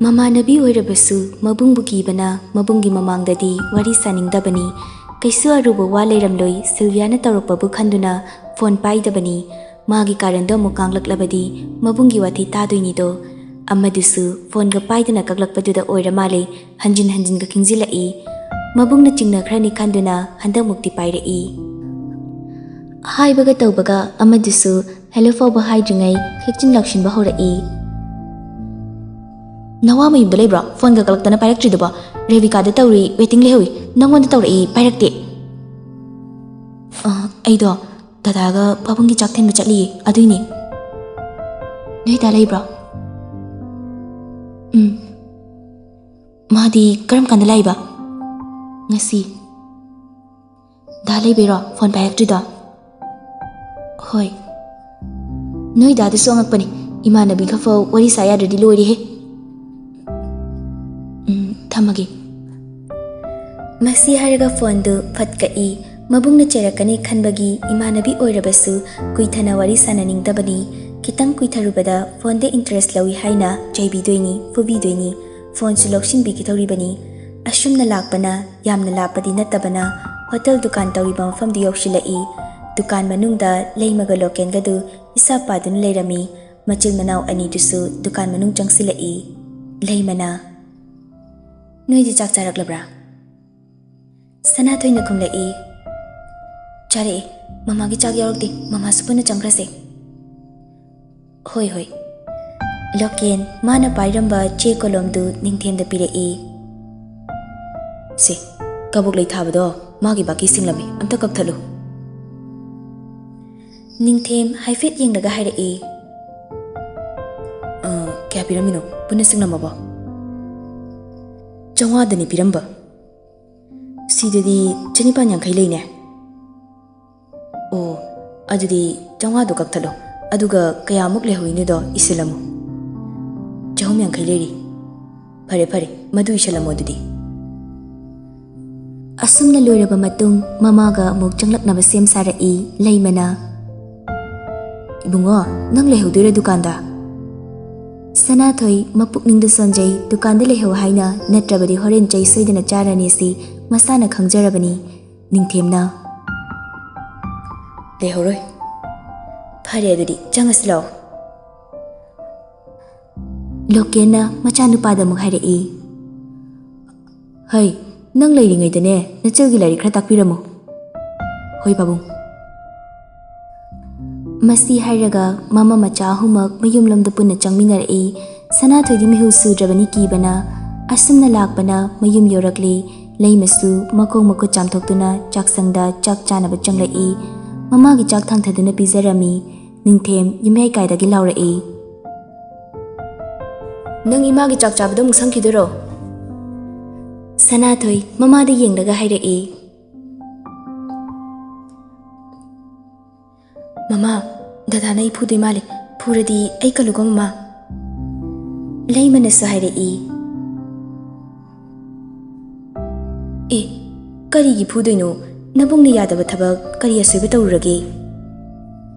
ꯃꯃꯥꯟꯅꯕꯤ ꯑꯣꯏꯔꯕꯁꯨ ꯃꯕꯨꯡꯕꯨ ꯀꯤꯕꯅ ꯃꯕꯨꯡꯒꯤ ꯃꯃꯥꯡꯗꯗꯤ ꯋꯥꯔꯤ ꯁꯥꯅꯤꯡꯗꯕꯅꯤ꯫ ꯀꯩꯁꯨ ꯑꯔꯨꯕ ꯋꯥ ꯂꯩꯔꯝꯂꯣꯏ, ꯁꯤꯜꯚꯤꯌꯥꯅ ꯇꯧꯔꯛꯄꯕꯨ ꯈꯟꯗꯨꯅ ꯐꯣꯟ ꯄꯥꯏꯗꯕꯅꯤ꯫ ꯃꯥꯒꯤ ꯀꯥꯔꯟꯗꯣ ꯑꯃꯨꯛ ꯀꯥꯡꯂꯛꯂꯕꯗꯤ ꯃꯕꯨꯡꯒꯤ ꯋꯥꯊꯤ ꯇꯥꯗꯣꯏꯅꯤꯗꯣ꯫ ꯑꯃꯗꯨꯁꯨ ꯐꯣꯟꯒ ꯄꯥꯏꯗꯅ ꯀꯛꯂꯛꯄꯗꯨꯗ ꯑꯣꯏꯔ ꯃꯥꯜꯂꯦ ꯍꯟꯖꯤꯟ ꯍꯟꯖꯤꯟꯒ ꯈꯤꯡꯖꯤꯜꯂꯛꯏ꯫ ꯃꯕꯨꯡꯅ ꯆꯤꯡꯅꯈ꯭ꯔꯅꯤ ꯈꯟꯗꯨꯅ ꯍꯟꯗꯛꯃꯨꯛꯇꯤ ꯄꯥꯏꯔꯛꯏ꯫ ꯍꯥꯏꯕꯒ ꯇꯧꯕꯒ ꯑꯃꯗꯨꯁꯨ ꯍꯦꯂꯣ ꯐꯥꯎꯕ ꯍꯥꯏꯗ꯭ꯔꯤꯉꯩ ꯈꯦꯛꯆꯤꯟ ꯂꯥꯎꯁꯤꯟꯕ ꯍꯧꯔꯛꯏ꯫ "ꯅꯋꯥ ꯃꯌꯨꯝꯗ ꯂꯩꯕ꯭ꯔꯣ? ꯐꯣꯟꯒ ꯀꯛꯂꯛꯇꯅ ꯄꯥꯏꯔꯛꯇ꯭ꯔꯤꯗꯨꯕꯣ?" "ꯔꯦꯕꯤꯀꯥꯗ ꯇꯧꯔꯤ, ꯋꯦꯇꯤꯡ ꯂꯩꯍꯧꯏ, ꯅꯪꯉꯣꯟꯗ ꯇꯧꯔꯛꯏ, ꯄꯥꯏꯔꯛꯇꯦ꯫" "ꯑ, ꯑꯩꯗꯣ ꯗꯗꯥꯒ ꯄꯥꯕꯨꯡꯒꯤ ꯆꯥꯛ ꯊꯤꯟꯕ ꯆꯠꯂꯤꯌꯦ, ꯑꯗꯨꯏꯅꯦ꯫" "ꯅꯣꯏ ꯗꯥ ꯂꯩꯕ꯭ꯔꯣ?" "ꯎꯝ꯫" "ꯃꯥꯗꯤ ꯀꯔꯝ ꯀꯥꯟꯗ ꯂꯥꯛꯏꯕ?" "ꯉꯁꯤ꯫" "ꯗꯥ ꯂꯩꯕꯩꯔꯣ ꯐꯣꯟ ꯄꯥꯏꯔꯛꯇ꯭ꯔꯤꯗꯣ?" "ꯍꯣꯏ꯫" "ꯅꯣꯏ ꯗꯥꯗꯨꯁꯨ ꯑꯉꯛꯄꯅꯤ, ꯏꯃꯥꯟꯅꯕꯤꯒ ꯐꯥꯎ ꯋꯥꯔꯤ ꯁꯥ ꯌꯥꯗ꯭ꯔꯗꯤ ꯂꯣꯏꯔꯦꯍꯦ꯫" "ꯎꯝ, ꯊꯝꯃꯒꯦ꯫" ꯃꯁꯤ ꯍꯥꯏꯔꯒ ꯐꯣꯟꯗꯨ ꯐꯠ ꯀꯛꯏ꯫ ꯃꯕꯨꯡꯅ ꯆꯩꯔꯛꯀꯅꯤ ꯈꯟꯕꯒꯤ ꯏꯃꯥꯟꯅꯕꯤ ꯑꯣꯏꯔꯕꯁꯨ ꯀꯨꯏꯊꯅ ꯋꯥꯔꯤ ꯁꯥꯟꯅꯅꯤꯡꯗꯕꯅꯤ꯫ ꯈꯤꯇꯪ ꯀꯨꯏꯊꯔꯨꯕꯗ ꯐꯣꯟꯗ ꯏꯟꯇꯔꯦꯁ ꯂꯧꯏ ꯍꯥꯏꯅ ꯆꯩꯕꯤꯗꯣꯏꯅꯤ, ꯐꯨꯕꯤꯗꯣꯏꯅꯤ꯫ ꯐꯣꯟꯁꯨ ꯂꯧꯁꯤꯟꯕꯤꯈꯤꯗꯧꯔꯤꯕꯅꯤ꯫ ꯑꯁꯨꯝꯅ ꯂꯥꯛꯄꯅ ꯌꯥꯝꯅ ꯂꯥꯞꯄꯗꯤ ꯅꯠꯇꯕꯅ ꯍꯣꯇꯦꯜ ꯗꯨꯀꯥꯟ ꯇꯧꯔꯤꯕ ꯃꯐꯝꯗꯨ ꯌꯧꯁꯤꯜꯂꯛꯏ꯫ ꯗꯨꯀꯥꯟ ꯃꯅꯨꯡꯗ ꯂꯩꯃꯒ ꯂꯣꯀꯦꯟꯒꯗꯨ ꯏꯁꯥꯞ ꯄꯥꯗꯨꯅ ꯂꯩꯔꯝꯃꯤ꯫ ꯃꯆꯤꯟ ꯃꯅꯥꯎ ꯑꯅꯤꯗꯨꯁꯨ ꯗꯨꯀꯥꯟ ꯃꯅꯨꯡ ꯆꯪꯁꯤꯜꯂꯛꯏ꯫ ꯂꯩꯃꯅ, "ꯅꯣꯏꯗꯤ ꯆꯥꯛ ꯆꯥꯔꯛꯂꯕ꯭ꯔꯥ?" ꯁꯅꯥꯊꯣꯏꯅ ꯈꯨꯝꯂꯛꯏ, "ꯆꯥꯔꯛꯏ꯫ ꯃꯃꯥꯒꯤ ꯆꯥꯛ ꯌꯥꯎꯔꯛꯇꯦ꯫ ꯃꯃꯥꯁꯨ ꯄꯨꯟꯅ ꯆꯪꯈ꯭ꯔꯁꯦ꯫" "ꯍꯣꯏ, ꯍꯣꯏ꯫" ꯂꯣꯀꯦꯟ ꯃꯥꯅ ꯄꯥꯏꯔꯝꯕ ꯆꯦ ꯀꯣꯂꯣꯝꯗꯨ ꯅꯤꯡꯊꯦꯝꯗ ꯄꯤꯔꯛꯏ꯫ "ꯁꯦ, ꯀꯕꯣꯛ ꯂꯩ ꯊꯥꯕꯗꯣ ꯃꯥꯒꯤ ꯕꯥꯀꯤ ꯁꯤꯡꯂꯝꯃꯤ, ꯑꯝꯇ ꯀꯛꯊꯠꯂꯨ꯫" ꯅꯤꯡꯊꯦꯝ ꯍꯥꯏꯐꯦꯠ ꯌꯦꯡꯂꯒ ꯍꯥꯏꯔꯛꯏ, "ꯑ, ꯀꯌꯥ ꯄꯤꯔꯝꯃꯤꯅꯣ? ꯄꯨꯟꯅ ꯁꯤꯡꯂꯝꯃꯕꯣ?" "ꯆꯥꯝꯃꯉꯥꯗꯅꯤ ꯄꯤꯔꯝꯕ꯫" "ꯁꯤꯗꯗꯤ ꯆꯅꯤꯄꯥꯟ ꯌꯥꯡꯈꯩ ꯂꯩꯅꯦ꯫" "ꯑꯣ, ꯑꯗꯨꯗꯤ ꯆꯥꯝꯃꯉꯥꯗꯣ ꯀꯛꯊꯠꯂꯣ, ꯑꯗꯨꯒ ꯀꯌꯥꯃꯨꯛ ꯂꯩꯍꯧꯔꯤꯅꯣꯗꯣ ꯏꯁꯤꯜꯂꯝꯃꯨ꯫" "ꯆꯍꯨꯝ ꯌꯥꯡꯈꯩ ꯂꯩꯔꯤ꯫" "ꯐꯔꯦ, ꯐꯔꯦ, ꯃꯗꯨ ꯏꯁꯤꯜꯂꯝꯃꯣ ꯑꯗꯨꯗꯤ꯫" ꯑꯁꯨꯝꯅ ꯂꯣꯏꯔꯕ ꯃꯇꯨꯡ ꯃꯃꯥꯒ ꯑꯃꯨꯛ ꯆꯪꯂꯛꯅꯕ ꯁꯦꯝ ꯁꯥꯔꯛꯏ ꯂꯩꯃꯅ꯫ "ꯏꯕꯨꯡꯉꯣ, ꯅꯪ ꯂꯩꯍꯧꯗꯣꯏꯔꯥ ꯗꯨꯀꯥꯟꯗ?" ꯁꯅꯥꯊꯣꯏ ꯃꯄꯨꯛꯅꯤꯡꯗ ꯁꯣꯟꯖꯩ, ꯗꯨꯀꯥꯟꯗ ꯂꯩꯍꯧ ꯍꯥꯏꯅ, ꯅꯠꯇ꯭ꯔꯕꯗꯤ ꯍꯣꯔꯦꯟ ꯆꯩ ꯁꯣꯏꯗꯅ ꯆꯥꯔꯅꯤ ꯁꯤ ꯃꯁꯥꯅ ꯈꯪꯖꯔꯕꯅꯤ꯫ ꯅꯤꯡꯊꯦꯝꯅ, "ꯂꯩꯍꯧꯔꯣꯏ꯫" "ꯐꯔꯦ ꯑꯗꯨꯗꯤ, ꯆꯪꯉꯁꯤ ꯂꯥꯛꯑꯣ꯫" ꯂꯣꯀꯦꯟꯅ ꯃꯆꯥꯅꯨꯄꯥꯗ ꯑꯃꯨꯛ ꯍꯥꯏꯔꯛꯏ, "ꯍꯩ, ꯅꯪ ꯂꯩꯔꯤꯉꯩꯗꯅꯦ ꯅꯆꯜꯒꯤ ꯂꯥꯏꯔꯤꯛ ꯈꯔ ꯇꯥꯛꯄꯤꯔꯝꯃꯨ꯫" "ꯍꯣꯏ ꯄꯥꯕꯨꯡ꯫" ꯃꯁꯤ ꯍꯥꯏꯔꯒ ꯃꯃꯥ ꯃꯆꯥ ꯑꯍꯨꯝꯃꯛ ꯃꯌꯨꯝꯂꯣꯝꯗ ꯄꯨꯟꯅ ꯆꯪꯃꯤꯟꯅꯔꯛꯏ꯫ ꯁꯅꯥꯊꯣꯏꯗꯤ ꯃꯤꯍꯨꯜ ꯁꯨꯗ꯭ꯔꯕꯅꯤ ꯀꯤꯕꯅ꯫ ꯑꯁꯨꯝꯅ ꯂꯥꯛꯄꯅ ꯃꯌꯨꯝ ꯌꯧꯔꯛꯂꯤ꯫ ꯂꯩꯃꯁꯨ ꯃꯈꯣꯡ ꯃꯈꯨꯠ ꯆꯥꯝꯊꯣꯛꯇꯨꯅ ꯆꯥꯛꯁꯪꯗ ꯆꯥꯛ ꯆꯥꯅꯕ ꯆꯪꯂꯛꯏ꯫ ꯃꯃꯥꯒꯤ ꯆꯥꯛ ꯊꯥꯡꯊꯗꯨꯅ ꯄꯤꯖꯔꯝꯃꯤ꯫ ꯅꯤꯡꯊꯦꯝ ꯌꯨꯝꯌꯥꯏ ꯀꯥꯏꯗꯒꯤ ꯂꯥꯎꯔꯛꯏ, "ꯅꯪ ꯏꯃꯥꯒꯤ ꯆꯥꯛ ꯆꯥꯕꯗ ꯑꯃꯨꯛ ꯁꯪꯈꯤꯗꯣꯏꯔꯣ?" ꯁꯅꯥꯊꯣꯏ ꯃꯃꯥꯗ ꯌꯦꯡꯂꯒ ꯍꯥꯏꯔꯛꯏ, "ꯃꯃꯥ, ꯗꯗꯥꯅ ꯑꯩ ꯐꯨꯗꯣꯏ ꯃꯥꯜꯂꯦ꯫ ꯐꯨꯔꯗꯤ ꯑꯩ ꯀꯜꯂꯨꯀꯣ ꯃꯃꯥ꯫" ꯂꯩꯃꯅꯁꯨ ꯍꯥꯏꯔꯛꯏ, "ꯑꯦ, ꯀꯔꯤꯒꯤ ꯐꯨꯗꯣꯏꯅꯣ? ꯅꯕꯨꯡꯅ ꯌꯥꯗꯕ ꯊꯕꯛ ꯀꯔꯤ ꯑꯁꯣꯏꯕ ꯇꯧꯔꯨꯔꯒꯦ?"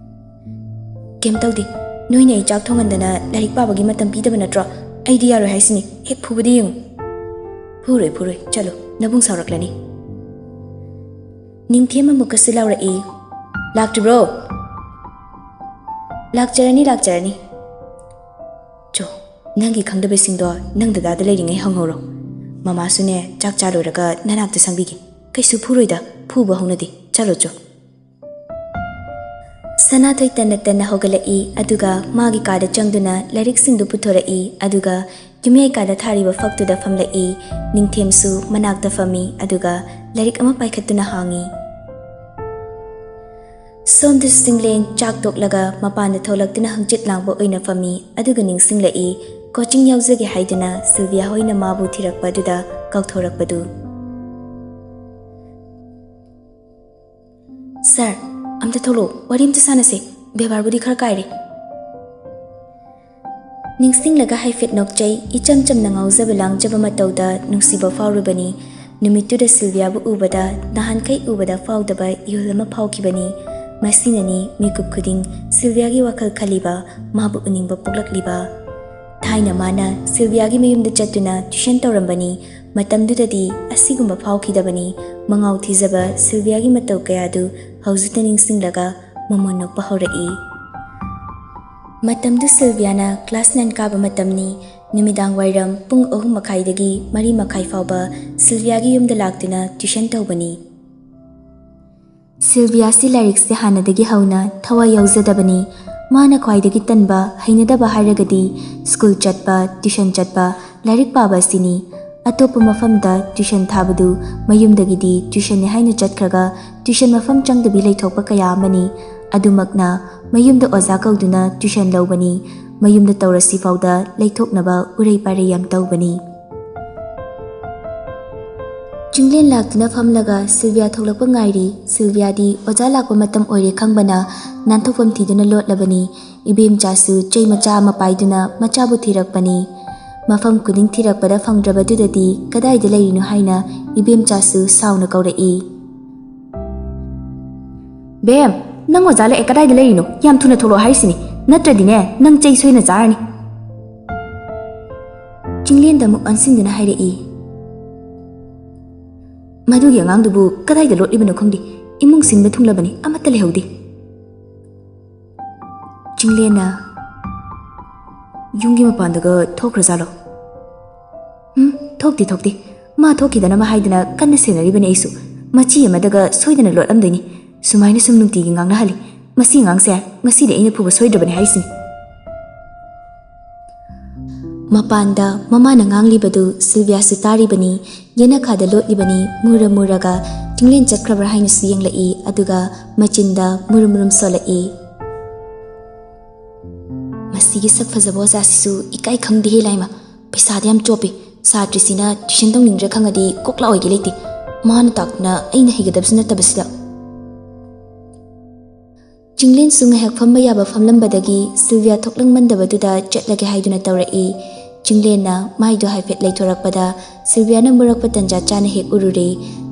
"ꯀꯩꯝ ꯇꯧꯗꯦ꯫ ꯅꯣꯏꯅ ꯑꯩ ꯆꯥꯛ ꯊꯣꯡꯍꯟꯗꯅ ꯂꯥꯏꯔꯤꯛ ꯄꯥꯕꯒꯤ ꯃꯇꯝ ꯄꯤꯗꯕ ꯅꯠꯇ꯭ꯔꯣ? ꯑꯩꯗꯤ ꯌꯥꯔꯣꯏ ꯍꯥꯏꯁꯤꯅꯤ, ꯍꯦꯛ ꯐꯨꯕꯗꯤ ꯌꯦꯡꯉꯨ꯫ "ꯐꯨꯔꯣꯏ, ꯐꯨꯔꯣꯏ, ꯆꯠꯂꯣ, ꯅꯕꯨꯡ ꯁꯥꯎꯔꯛꯂꯅꯤ꯫" ꯅꯤꯡꯊꯦꯝ ꯑꯃꯨꯛꯀꯁꯨ ꯂꯥꯎꯔꯛꯏ, "ꯂꯥꯛꯇ꯭ꯔꯤꯕ꯭ꯔꯣ? ꯂꯥꯛꯆꯔꯅꯤ, ꯂꯥꯛꯆꯔꯅꯤ꯫ ꯆꯣ, ꯅꯪꯒꯤ ꯈꯪꯗꯕꯁꯤꯡꯗꯣ ꯅꯪ ꯗꯗꯥꯗ ꯂꯩꯔꯤꯉꯩ ꯍꯪꯍꯧꯔꯣ꯫ ꯃꯃꯥꯁꯨꯅꯦ, ꯆꯥꯛ ꯆꯥ ꯂꯣꯏꯔꯒ ꯅꯅꯥꯛꯇ ꯁꯪꯕꯤꯒꯦ꯫ ꯀꯩꯁꯨ ꯐꯨꯔꯣꯏꯗ, ꯐꯨꯕ ꯍꯧꯅꯗꯦ꯫ ꯆꯠꯂꯣ ꯆꯣ꯫" ꯁꯅꯥꯊꯣꯏ ꯇꯟꯅ ꯇꯟꯅ ꯍꯧꯒꯠꯂꯛꯏ, ꯑꯗꯨꯒ ꯃꯥꯒꯤ ꯀꯥꯗ ꯆꯪꯗꯨꯅ ꯂꯥꯏꯔꯤꯛꯁꯤꯡꯗꯨ ꯄꯨꯊꯣꯔꯛꯏ, ꯑꯗꯨꯒ ꯌꯨꯝꯌꯥꯏ ꯀꯥꯗ ꯊꯥꯔꯤꯕ ꯐꯛꯇꯨꯗ ꯐꯝꯂꯛꯏ꯫ ꯅꯤꯡꯊꯦꯝꯁꯨ ꯃꯅꯥꯛꯇ ꯐꯝꯃꯤ, ꯑꯗꯨꯒ ꯂꯥꯏꯔꯤꯛ ꯑꯃ ꯄꯥꯏꯈꯠꯇꯨꯅ ꯍꯥꯡꯉꯤ꯫ ꯁꯣꯝꯗꯁꯨ ꯆꯤꯡꯂꯦꯟ ꯆꯥꯛ ꯇꯣꯛꯂꯒ ꯃꯄꯥꯟꯗ ꯊꯣꯛꯂꯛꯇꯨꯅ ꯍꯪꯆꯤꯠ ꯂꯥꯡꯕ ꯑꯣꯏꯅ ꯐꯝꯃꯤ, ꯑꯗꯨꯒ ꯅꯤꯡꯁꯤꯡꯂꯛꯏ, ꯀꯣꯆꯤꯡ ꯌꯥꯎꯖꯒꯦ ꯍꯥꯏꯗꯨꯅ ꯁꯤꯜꯚꯤꯌꯥ ꯍꯣꯏꯅ ꯃꯥꯕꯨ ꯊꯤꯔꯛꯄ ꯑꯗꯨꯗ ꯀꯥꯎꯊꯣꯔꯛꯄꯗꯨ꯫ "ꯁꯥꯔ, ꯑꯝꯇ ꯊꯣꯛꯂꯛꯑꯣ, ꯋꯥꯔꯤ ꯑꯝꯇ ꯁꯥꯟꯅꯁꯦ꯫ ꯕꯦꯕꯥꯔꯕꯨꯗꯤ ꯈꯔ ꯀꯥꯏꯔꯦ꯫" ꯅꯤꯡꯁꯤꯡꯂꯒ ꯍꯥꯏꯐꯦꯠ ꯅꯣꯛꯆꯩ꯫ ꯏꯆꯝ ꯆꯝꯅ ꯉꯥꯎꯖꯕ ꯂꯥꯡꯖꯕ ꯃꯇꯧꯗ ꯅꯨꯡꯁꯤꯕ ꯐꯥꯎꯔꯨꯕꯅꯤ꯫ ꯅꯨꯃꯤꯠꯇꯨꯗ ꯁꯤꯜꯚꯤꯌꯥꯕꯨ ꯎꯕꯗ ꯅꯍꯥꯟꯈꯩ ꯎꯕꯗ ꯐꯥꯎꯗꯕ ꯏꯍꯨꯜ ꯑꯃ ꯐꯥꯎꯈꯤꯕꯅꯤ꯫ ꯃꯁꯤꯅꯅꯤ ꯃꯤꯀꯨꯞ ꯈꯨꯗꯤꯡ ꯁꯤꯜꯚꯤꯌꯥꯒꯤ ꯋꯥꯈꯜ ꯈꯜꯂꯤꯕ, ꯃꯥꯕꯨ ꯎꯅꯤꯡꯕ ꯄꯣꯛꯂꯛꯂꯤꯕ꯫ ꯊꯥꯏꯅ ꯃꯥꯅ ꯁꯤꯜꯚꯤꯌꯥꯒꯤ ꯃꯌꯨꯝꯗ ꯆꯠꯇꯨꯅ ꯇ꯭ꯌꯨꯁꯟ ꯇꯧꯔꯝꯕꯅꯤ꯫ ꯃꯇꯝꯗꯨꯗꯗꯤ ꯑꯁꯤꯒꯨꯝꯕ ꯐꯥꯎꯈꯤꯗꯕꯅꯤ꯫ ꯃꯉꯥꯎ ꯊꯤꯖꯕ ꯁꯤꯜꯚꯤꯌꯥꯒꯤ ꯃꯇꯧ ꯀꯌꯥꯗꯨ ꯍꯧꯖꯤꯛꯇ ꯅꯤꯡꯁꯤꯡꯂꯒ ꯃꯃꯣꯟ ꯅꯣꯛꯄ ꯍꯧꯔꯛꯏ꯫ ꯃꯇꯝꯗꯨ ꯁꯤꯜꯚꯤꯌꯥꯅ ꯀ꯭ꯂꯥꯁ ꯅꯥꯏꯟ ꯀꯥꯕ ꯃꯇꯝꯅꯤ꯫ ꯅꯨꯃꯤꯗꯥꯡ ꯋꯥꯏꯔꯝ ꯄꯨꯡ ꯑꯍꯨꯝ ꯃꯈꯥꯏꯗꯒꯤ ꯃꯔꯤ ꯃꯈꯥꯏ ꯐꯥꯎꯕ ꯁꯤꯜꯚꯤꯌꯥꯒꯤ ꯌꯨꯝꯗ ꯂꯥꯛꯇꯨꯅ ꯇ꯭ꯌꯨꯁꯟ ꯇꯧꯕꯅꯤ꯫ ꯁꯤꯜꯚꯤꯌꯥꯁꯤ ꯂꯥꯏꯔꯤꯛꯁꯦ ꯍꯥꯟꯅꯗꯒꯤ ꯍꯧꯅ ꯊꯋꯥꯏ ꯌꯥꯎꯖꯗꯕꯅꯤ꯫ ꯃꯥꯅ ꯈ꯭ꯋꯥꯏꯗꯒꯤ ꯇꯟꯕ, ꯍꯩꯅꯗꯕ ꯍꯥꯏꯔꯒꯗꯤ ꯁ꯭ꯀꯨꯜ ꯆꯠꯄ, ꯇ꯭ꯌꯨꯁꯟ ꯆꯠꯄ, ꯂꯥꯏꯔꯤꯛ ꯄꯥꯕ ꯑꯁꯤꯅꯤ꯫ ꯑꯇꯣꯞꯄ ꯃꯐꯝꯗ ꯇ꯭ꯌꯨꯁꯟ ꯊꯥꯕꯗꯨ ꯃꯌꯨꯝꯗꯒꯤꯗꯤ ꯇ꯭ꯌꯨꯁꯟꯅꯤ ꯍꯥꯏꯅ ꯆꯠꯈ꯭ꯔꯒ ꯇ꯭ꯌꯨꯁꯟ ꯃꯐꯝ ꯆꯪꯗꯕꯤ ꯂꯩꯊꯣꯛꯄ ꯀꯌꯥ ꯑꯃꯅꯤ꯫ ꯑꯗꯨꯃꯛꯅ ꯃꯌꯨꯝꯗ ꯑꯣꯖꯥ ꯀꯧꯗꯨꯅ ꯇ꯭ꯌꯨꯁꯟ ꯂꯧꯕꯅꯤ꯫ ꯃꯌꯨꯝꯗ ꯇꯧꯔꯁꯤ ꯐꯥꯎꯗ ꯂꯩꯊꯣꯛꯅꯕ ꯎꯔꯩ ꯄꯥꯔꯩ ꯌꯥꯝ ꯇꯧꯕꯅꯤ꯫ ꯆꯤꯡꯂꯦꯟ ꯂꯥꯛꯇꯨꯅ ꯐꯝꯂꯒ ꯁꯤꯜꯚꯤꯌꯥ ꯊꯣꯛꯂꯛꯄ ꯉꯥꯏꯔꯤ꯫ ꯁꯤꯜꯚꯤꯌꯥꯗꯤ ꯑꯣꯖꯥ ꯂꯥꯛꯄ ꯃꯇꯝ ꯑꯣꯏꯔꯦ ꯈꯪꯕꯅ ꯅꯥꯟꯊꯣꯛꯐꯝ ꯊꯤꯗꯨꯅ ꯂꯣꯠꯂꯕꯅꯤ꯫ ꯏꯕꯦꯝꯆꯥꯁꯨ ꯆꯩ ꯃꯆꯥ ꯑꯃ ꯄꯥꯏꯗꯨꯅ ꯃꯆꯥꯕꯨ ꯊꯤꯔꯛꯄꯅꯤ꯫ ꯃꯐꯝ ꯈꯨꯗꯤꯡ ꯊꯤꯔꯛꯄꯗ ꯐꯪꯗ꯭ꯔꯕꯗꯨꯗꯗꯤ ꯀꯗꯥꯏꯗ ꯂꯩꯔꯤꯅꯣ ꯍꯥꯏꯅ ꯏꯕꯦꯝꯆꯥꯁꯨ ꯁꯥꯎꯅ ꯀꯧꯔꯛꯏ꯫ "ꯕꯦꯝ, ꯅꯪ ꯑꯣꯖꯥ ꯂꯥꯛꯑꯦ, ꯀꯗꯥꯏꯗ ꯂꯩꯔꯤꯅꯣ? ꯌꯥꯝ ꯊꯨꯅ ꯊꯣꯛꯂꯛꯑꯣ ꯍꯥꯏꯔꯤꯁꯤꯅꯤ, ꯅꯠꯇ꯭ꯔꯗꯤꯅꯦ ꯅꯪ ꯆꯩ ꯁꯣꯏꯅ ꯆꯥꯔꯅꯤ꯫" ꯆꯤꯡꯂꯦꯟꯗ ꯑꯃꯨꯛ ꯑꯣꯟꯁꯤꯟꯗꯨꯅ ꯍꯥꯏꯔꯛꯏ, "ꯃꯗꯨꯒꯤ ꯑꯉꯥꯡꯗꯨꯕꯨ ꯀꯗꯥꯏꯗ ꯂꯣꯠꯂꯤꯕꯅꯣ ꯈꯪꯗꯦ꯫ ꯏꯃꯨꯡ ꯁꯤꯟꯕ ꯊꯨꯡꯂꯕꯅꯤ, ꯑꯃꯠꯇ ꯂꯩꯍꯧꯗꯦ꯫" ꯆꯤꯡꯂꯦꯟꯅ, "ꯌꯨꯝꯒꯤ ꯃꯄꯥꯟꯗꯒ ꯊꯣꯛꯈ꯭ꯔꯖꯥꯠꯂꯣ?" "ꯎꯝ, ꯊꯣꯛꯇꯦ, ꯊꯣꯛꯇꯦ꯫ ꯃꯥ ꯊꯣꯛꯈꯤꯗꯅꯕ ꯍꯥꯏꯗꯅ ꯀꯟꯅ ꯁꯦꯟꯅꯔꯤꯕꯅꯤ ꯑꯩꯁꯨ꯫ ꯃꯆꯤ ꯑꯃꯗꯒ ꯁꯣꯏꯗꯅ ꯂꯣꯠꯂꯝꯗꯣꯏꯅꯤ꯫ ꯁꯨꯃꯥꯏꯅ ꯁꯨꯝ ꯅꯨꯡꯇꯤꯒꯤ ꯉꯥꯡꯅꯍꯜꯂꯤ꯫ ꯃꯁꯤ ꯑꯉꯥꯡꯁꯦ ꯉꯁꯤꯗꯤ ꯑꯩꯅ ꯐꯨꯕ ꯁꯣꯏꯗ꯭ꯔꯕꯅꯤ ꯍꯥꯏꯁꯤꯅꯤ꯫" ꯃꯄꯥꯟꯗ ꯃꯃꯥꯅ ꯉꯥꯡꯂꯤꯕꯗꯨ ꯁꯤꯜꯚꯤꯌꯥꯁꯨ ꯇꯥꯔꯤꯕꯅꯤ꯫ ꯌꯦꯅꯈꯥꯗ ꯂꯣꯠꯂꯤꯕꯅꯤ꯫ ꯃꯨꯔ ꯃꯨꯔꯒ ꯆꯤꯡꯂꯦꯟ ꯆꯠꯈ꯭ꯔꯕ꯭ꯔꯥ ꯍꯥꯏꯅꯁꯨ ꯌꯦꯡꯂꯛꯏ, ꯑꯗꯨꯒ ꯃꯆꯤꯟꯗ ꯃꯨꯔꯨꯝ ꯃꯨꯔꯨꯝ ꯁꯣꯜꯂꯛꯏ꯫ "ꯃꯁꯤꯒꯤ ꯁꯛ ꯐꯖꯕ ꯑꯣꯖꯥꯁꯤꯁꯨ ꯏꯀꯥꯏ ꯈꯪꯗꯦꯍꯦ ꯂꯥꯏꯃ꯫ ꯄꯩꯁꯥꯗꯤ ꯌꯥꯝ ꯆꯣꯞꯄꯤ꯫ ꯁꯥꯇ꯭ꯔꯤꯁꯤꯅ ꯇ꯭ꯌꯨꯁꯟ ꯇꯧꯅꯤꯡꯗ꯭ꯔꯦ ꯈꯪꯉꯗꯤ ꯀꯣꯛ ꯂꯥꯛꯑꯣꯏꯒꯦ ꯂꯩꯇꯦ꯫ ꯃꯥꯅ ꯇꯥꯛꯇꯅ ꯑꯩꯅ ꯍꯩꯒꯗꯕꯁꯨ ꯅꯠꯇꯕꯁꯤꯗ꯫" ꯆꯤꯡꯂꯦꯟꯁꯨ ꯉꯥꯏꯍꯥꯛ ꯐꯝꯕ ꯌꯥꯕ ꯐꯝꯂꯝꯕꯗꯒꯤ ꯁꯤꯜꯚꯤꯌꯥ ꯊꯣꯛꯂꯛꯃꯟꯗꯕꯗꯨꯗ ꯆꯠꯂꯒꯦ ꯍꯥꯏꯗꯨꯅ ꯇꯧꯔꯛꯏ꯫ ꯆꯤꯡꯂꯦꯟꯅ ꯃꯥꯏꯗꯣ ꯍꯥꯏꯐꯦꯠ ꯂꯩꯊꯣꯔꯛꯄꯗ ꯁꯤꯜꯚꯤꯌꯥꯅ ꯃꯨꯔꯛꯄ ꯇꯟꯖꯥ ꯆꯥꯅ ꯍꯦꯛ ꯎꯔꯨꯔꯦ꯫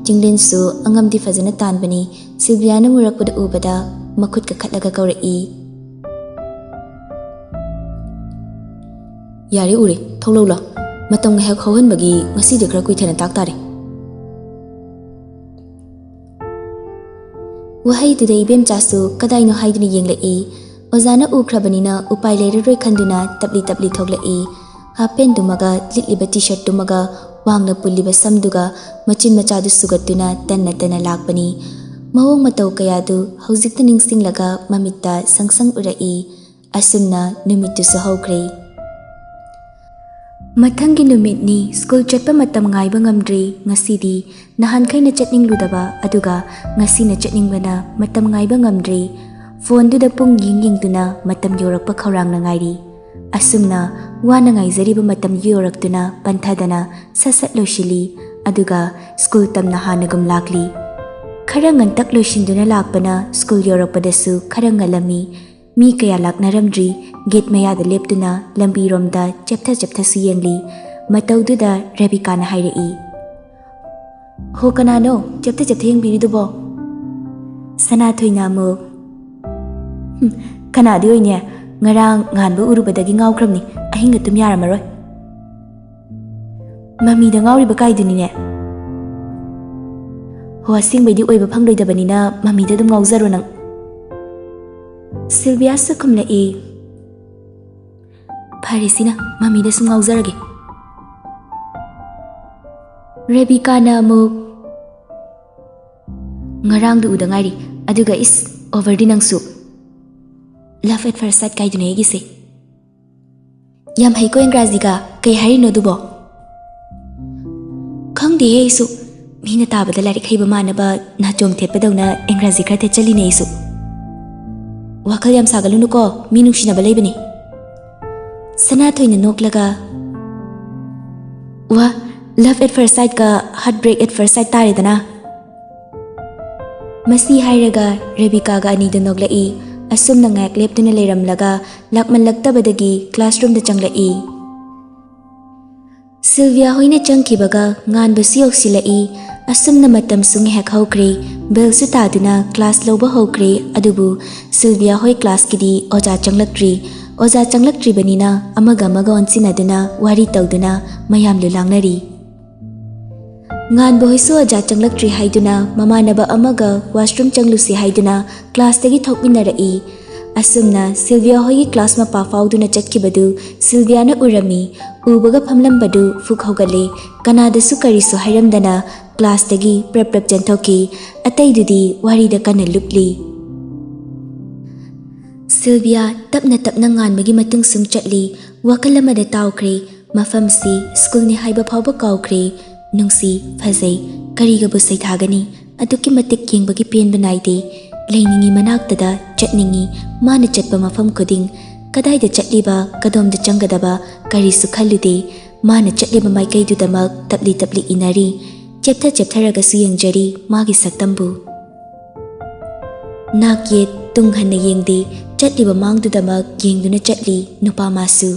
ꯆꯤꯡꯂꯦꯟꯁꯨ ꯑꯉꯝꯗꯤ ꯐꯖꯅ ꯇꯥꯟꯕꯅꯤ꯫ ꯁꯤꯜꯚꯤꯌꯥꯅ ꯃꯨꯔꯛꯄꯗ ꯎꯕꯗ ꯃꯈꯨꯠ ꯀꯛꯈꯠꯂꯒ ꯀꯧꯔꯛꯏ꯫ "ꯌꯥꯔꯦ, ꯎꯔꯦ, ꯊꯣꯛꯂꯛꯎ ꯂꯥꯎ꯫ ꯃꯇꯝ ꯉꯥꯏꯍꯥꯛ ꯍꯧꯍꯟꯕꯒꯤ ꯉꯁꯤꯗꯤ ꯈꯔ ꯀꯨꯏꯊꯅ ꯇꯥꯛ ꯇꯥꯔꯦ꯫" ꯋꯥꯍꯩꯗꯨꯗ ꯏꯕꯦꯝꯆꯥꯁꯨ ꯀꯗꯥꯏꯅꯣ ꯍꯥꯏꯗꯨꯅ ꯌꯦꯡꯂꯛꯏ꯫ ꯑꯣꯖꯥꯅ ꯎꯈ꯭ꯔꯕꯅꯤꯅ ꯎꯄꯥꯏ ꯂꯩꯔꯔꯣꯏ ꯈꯟꯗꯨꯅ ꯇꯞꯂꯤ ꯇꯞꯂꯤ ꯊꯣꯛꯂꯛꯏ꯫ ꯍꯥꯞꯄꯦꯟꯗꯨꯃꯒ ꯂꯤꯠꯂꯤꯕ ꯇꯤ ꯁꯔꯠꯇꯨꯃꯒ ꯋꯥꯡꯅ ꯄꯨꯜꯂꯤꯕ ꯁꯝꯗꯨꯒ ꯃꯆꯤꯟ ꯃꯆꯥꯗꯨ ꯁꯨꯒꯠꯇꯨꯅ ꯇꯟꯅ ꯇꯟꯅ ꯂꯥꯛꯄꯅꯤ꯫ ꯃꯑꯣꯡ ꯃꯇꯧ ꯀꯌꯥꯗꯨ ꯍꯧꯖꯤꯛꯇ ꯅꯤꯡꯁꯤꯡꯂꯒ ꯃꯃꯤꯠꯇ ꯁꯪ ꯁꯪ ꯎꯔꯛꯏ꯫ ꯑꯁꯨꯝꯅ ꯅꯨꯃꯤꯠꯇꯨꯁꯨ ꯍꯧꯈ꯭ꯔꯦ꯫ ꯃꯊꯪꯒꯤ ꯅꯨꯃꯤꯠꯅꯤ꯫ ꯁ꯭ꯀꯨꯜ ꯆꯠꯄ ꯃꯇꯝ ꯉꯥꯏꯕ ꯉꯝꯗ꯭ꯔꯦ ꯉꯁꯤꯗꯤ꯫ ꯅꯍꯥꯟꯈꯩꯅ ꯆꯠꯅꯤꯡꯂꯨꯗꯕ, ꯑꯗꯨꯒ ꯉꯁꯤꯅ ꯆꯠꯅꯤꯡꯕꯅ ꯃꯇꯝ ꯉꯥꯏꯕ ꯉꯝꯗ꯭ꯔꯦ꯫ ꯐꯣꯟꯗꯨꯗ ꯄꯨꯡ ꯌꯦꯡ ꯌꯦꯡꯗꯨꯅ ꯃꯇꯝ ꯌꯧꯔꯛꯄ ꯈꯧꯔꯥꯡꯅ ꯉꯥꯏꯔꯤ꯫ ꯑꯁꯨꯝꯅ ꯋꯥꯅ ꯉꯥꯏꯖꯔꯤꯕ ꯃꯇꯝ ꯌꯧꯔꯛꯇꯨꯅ ꯄꯟꯊꯗꯅ ꯁꯠ ꯁꯠ ꯂꯣꯏꯁꯤꯜꯂꯤ꯫ ꯑꯗꯨꯒ ꯁ꯭ꯀꯨꯜ ꯇꯝꯅ ꯍꯥꯟꯅꯒꯨꯝ ꯂꯥꯛꯂꯤ꯫ ꯈꯔ ꯉꯟꯇꯛ ꯂꯣꯏꯁꯤꯟꯗꯨꯅ ꯂꯥꯛꯄꯅ ꯁ꯭ꯀꯨꯜ ꯌꯧꯔꯛꯄꯗꯁꯨ ꯈꯔ ꯉꯜꯂꯝꯃꯤ꯫ ꯃꯤ ꯀꯌꯥ ꯂꯥꯛꯅꯔꯝꯗ꯭ꯔꯤ꯫ ꯒꯦꯠ ꯃꯌꯥꯗ ꯂꯦꯞꯇꯨꯅ ꯂꯝꯕꯤꯔꯣꯝꯗ ꯆꯦꯞꯊ ꯆꯦꯞꯊꯁꯨ ꯌꯦꯡꯂꯤ꯫ ꯃꯇꯧꯗꯨꯗ ꯔꯦꯕꯤꯀꯥꯅ ꯍꯥꯏꯔꯛꯏ, "ꯍꯣ, ꯀꯅꯥꯅꯣ ꯆꯦꯞꯊ ꯆꯦꯞꯊ ꯌꯦꯡꯕꯤꯔꯤꯗꯨꯕꯣ?" ꯁꯅꯥꯊꯣꯏꯅ ꯑꯃꯨꯛ, "ꯍꯨꯝ, ꯀꯅꯥꯗꯤ ꯑꯣꯏꯅꯤ? ꯉꯔꯥꯡ ꯉꯥꯟꯕ ꯎꯔꯨꯕꯗꯒꯤ ꯉꯥꯎꯈ꯭ꯔꯕꯅꯤ꯫ ꯑꯍꯤꯡꯒ ꯇꯨꯝ ꯌꯥꯔꯝꯃꯔꯣꯏ꯫" ꯃꯃꯤꯗ ꯉꯥꯎꯔꯤꯕ ꯀꯥꯏꯗꯨꯅꯤꯅꯦ꯫ ꯍꯣ, ꯑꯁꯦꯡꯕꯩꯗꯤ ꯑꯣꯏꯕ ꯐꯪꯂꯣꯏꯗꯕꯅꯤꯅ ꯃꯃꯤꯗ ꯑꯗꯨꯝ ꯉꯥꯎꯖꯔꯣ ꯅꯪ꯫ ꯁꯤꯜꯚꯤꯌꯥꯁꯨ ꯈꯨꯝꯂꯛꯏ, "ꯐꯔꯦ ꯁꯤꯅ, ꯃꯃꯤꯗ ꯁꯨꯝ ꯉꯥꯎꯖꯔꯒꯦ"꯫ ꯔꯦꯕꯤꯀꯥꯅ ꯑꯃꯨꯛ, "ꯉꯔꯥꯡꯗꯨ ꯎꯗ ꯉꯥꯏꯔꯤ, ꯑꯗꯨꯒ ꯏꯁ, ꯑꯣꯚꯔꯗꯤ ꯅꯪꯁꯨ꯫ Love at first sight ꯀꯥꯏꯗꯨꯅꯦ ꯑꯩꯒꯤꯁꯦ꯫ ꯌꯥꯝ ꯍꯩꯀꯣ ꯏꯪꯒ꯭ꯔꯥꯖꯤꯒ, ꯀꯩ ꯍꯥꯏꯔꯤꯅꯣ ꯑꯗꯨꯕꯣ?" "ꯈꯪꯗꯦꯍꯦ ꯑꯩꯁꯨ, ꯃꯤꯅ ꯇꯥꯕꯗ ꯂꯥꯏꯔꯤꯛ ꯍꯩꯕ ꯃꯥꯟꯅꯕ ꯅꯥꯆꯣꯝ ꯊꯦꯠꯄꯗꯧꯅ ꯏꯪꯒ꯭ꯔꯥꯖꯤ ꯈꯔ ꯊꯦꯠꯆꯜꯂꯤꯅꯦ ꯑꯩꯁꯨ꯫ ꯋꯥꯈꯜ ꯌꯥꯝ ꯁꯥꯒꯠꯂꯨꯅꯨꯀꯣ, ꯃꯤ ꯅꯨꯡꯁꯤꯅꯕ ꯂꯩꯕꯅꯤ"꯫ ꯁꯅꯥꯊꯣꯏꯅ ꯅꯣꯛꯂꯒ, "ꯋꯥ, love at first sightꯀ heartbreak at first sight ꯇꯥꯔꯦꯗꯅ"꯫ ꯃꯁꯤ ꯍꯥꯏꯔꯒ ꯔꯦꯕꯤꯀꯥꯒ ꯑꯅꯤꯗꯨ ꯅꯣꯛꯂꯛꯏ꯫ ꯑꯁꯨꯝꯅ ꯉꯥꯏꯍꯥꯛ ꯂꯦꯞꯇꯨꯅ ꯂꯩꯔꯝꯂꯒ ꯂꯥꯛꯃꯜꯂꯛꯇꯕꯗꯒꯤ classroomꯗ ꯆꯪꯂꯛꯏ꯫ ꯁꯤꯜꯚꯤꯌꯥ ꯍꯣꯏꯅ ꯆꯪꯈꯤꯕꯒ ꯉꯥꯟꯕꯁꯨ ꯌꯧꯁꯤꯜꯂꯛꯏ꯫ ꯑꯁꯨꯝꯅ ꯃꯇꯝꯁꯨ ꯉꯥꯏꯍꯥꯛ ꯍꯧꯈ꯭ꯔꯦ꯫ Bellꯁꯨ ꯇꯥꯗꯨꯅ class ꯂꯧꯕ ꯍꯧꯈ꯭ꯔꯦ꯫ ꯑꯗꯨꯕꯨ ꯁꯤꯜꯚꯤꯌꯥ ꯍꯣꯏ classꯀꯤꯗꯤ ꯑꯣꯖꯥ ꯆꯪꯂꯛꯇ꯭ꯔꯤ꯫ ꯑꯣꯖꯥ ꯆꯪꯂꯛꯇ꯭ꯔꯤꯕꯅꯤꯅ ꯑꯃꯒ ꯑꯃꯒ ꯑꯣꯟꯁꯤꯟꯅꯗꯨꯅ ꯋꯥꯔꯤ ꯇꯧꯗꯨꯅ ꯃꯌꯥꯝ ꯂꯨꯂꯥꯡꯅꯔꯤ꯫ ꯉꯥꯟꯕ ꯍꯣꯏꯁꯨ ꯑꯣꯖꯥ ꯆꯪꯂꯛꯇ꯭ꯔꯤ ꯍꯥꯏꯗꯨꯅ ꯃꯃꯥꯟꯅꯕ ꯑꯃꯒ washroom ꯆꯪꯂꯨꯁꯤ ꯍꯥꯏꯗꯨꯅ classꯇꯒꯤ ꯊꯣꯛꯃꯤꯟꯅꯔꯛꯏ꯫ ꯑꯁꯨꯝꯅ ꯁꯤꯜꯚꯤꯌꯥ ꯍꯣꯏꯒꯤ class ꯃꯄꯥ ꯐꯥꯎꯗꯨꯅ ꯆꯠꯈꯤꯕꯗꯨ ꯁꯤꯜꯚꯤꯌꯥꯅ ꯎꯔꯝꯃꯤ꯫ ꯎꯕꯒ ꯐꯝꯂꯝꯕꯗꯨ ꯐꯨꯛ ꯍꯧꯒꯠꯂꯦ꯫ ꯀꯅꯥꯗꯁꯨ ꯀꯔꯤꯁꯨ ꯍꯥꯏꯔꯝꯗꯅ classꯇꯒꯤ ꯄ꯭ꯔꯞ ꯄ꯭ꯔꯞ ꯆꯦꯟꯊꯣꯛꯈꯤ꯫ ꯑꯇꯩꯗꯨꯗꯤ ꯋꯥꯔꯤꯗ ꯀꯟꯅ ꯂꯨꯞꯂꯤ꯫ ꯁꯤꯜꯚꯤꯌꯥ ꯇꯞꯅ ꯇꯞꯅ ꯉꯥꯟꯕꯒꯤ ꯃꯇꯨꯡ ꯁꯨꯝ ꯆꯠꯂꯤ꯫ ꯋꯥꯈꯜ ꯑꯃꯗ ꯇꯥꯎꯈ꯭ꯔꯦ꯫ ꯃꯐꯝꯁꯤ schoolꯅꯤ ꯍꯥꯏꯕ ꯐꯥꯎꯕ ꯀꯥꯎꯈ꯭ꯔꯦ꯫ ꯅꯨꯡꯁꯤ, ꯐꯖꯩ, ꯀꯔꯤꯒꯕꯨ ꯁꯩꯊꯥꯒꯅꯤ? ꯑꯗꯨꯛꯀꯤ ꯃꯇꯤꯛ ꯌꯦꯡꯕꯒꯤ ꯄꯦꯟꯕ ꯅꯥꯏꯗꯦ꯫ ꯂꯩꯅꯤꯡꯉꯤ ꯃꯅꯥꯛꯇꯗ, ꯆꯠꯅꯤꯡꯉꯤ ꯃꯥꯅ ꯆꯠꯄ ꯃꯐꯝ ꯈꯨꯗꯤꯡ꯫ ꯀꯗꯥꯏꯗ ꯆꯠꯂꯤꯕ, ꯀꯗꯣꯝꯗ ꯆꯪꯒꯗꯕ, ꯀꯔꯤꯁꯨ ꯈꯜꯂꯨꯗꯦ꯫ ꯃꯥꯅ ꯆꯠꯂꯤꯕ ꯃꯥꯏꯀꯩꯗꯨꯗꯃꯛ ꯇꯞꯂꯤ ꯇꯞꯂꯤ ꯏꯟꯅꯔꯤ꯫ ꯆꯦꯞꯊ ꯆꯦꯞꯊꯔꯒꯁꯨ ꯌꯦꯡꯖꯔꯤ ꯃꯥꯒꯤ ꯁꯛꯇꯝꯕꯨ꯫ ꯅꯥꯛ ꯌꯦꯠ ꯇꯨꯡ ꯍꯟꯅ ꯌꯦꯡꯗꯦ, ꯆꯠꯂꯤꯕ ꯃꯥꯡꯗꯨꯗꯃꯛ ꯌꯦꯡꯗꯨꯅ ꯆꯠꯂꯤ ꯅꯨꯄꯥ ꯃꯥꯁꯨ꯫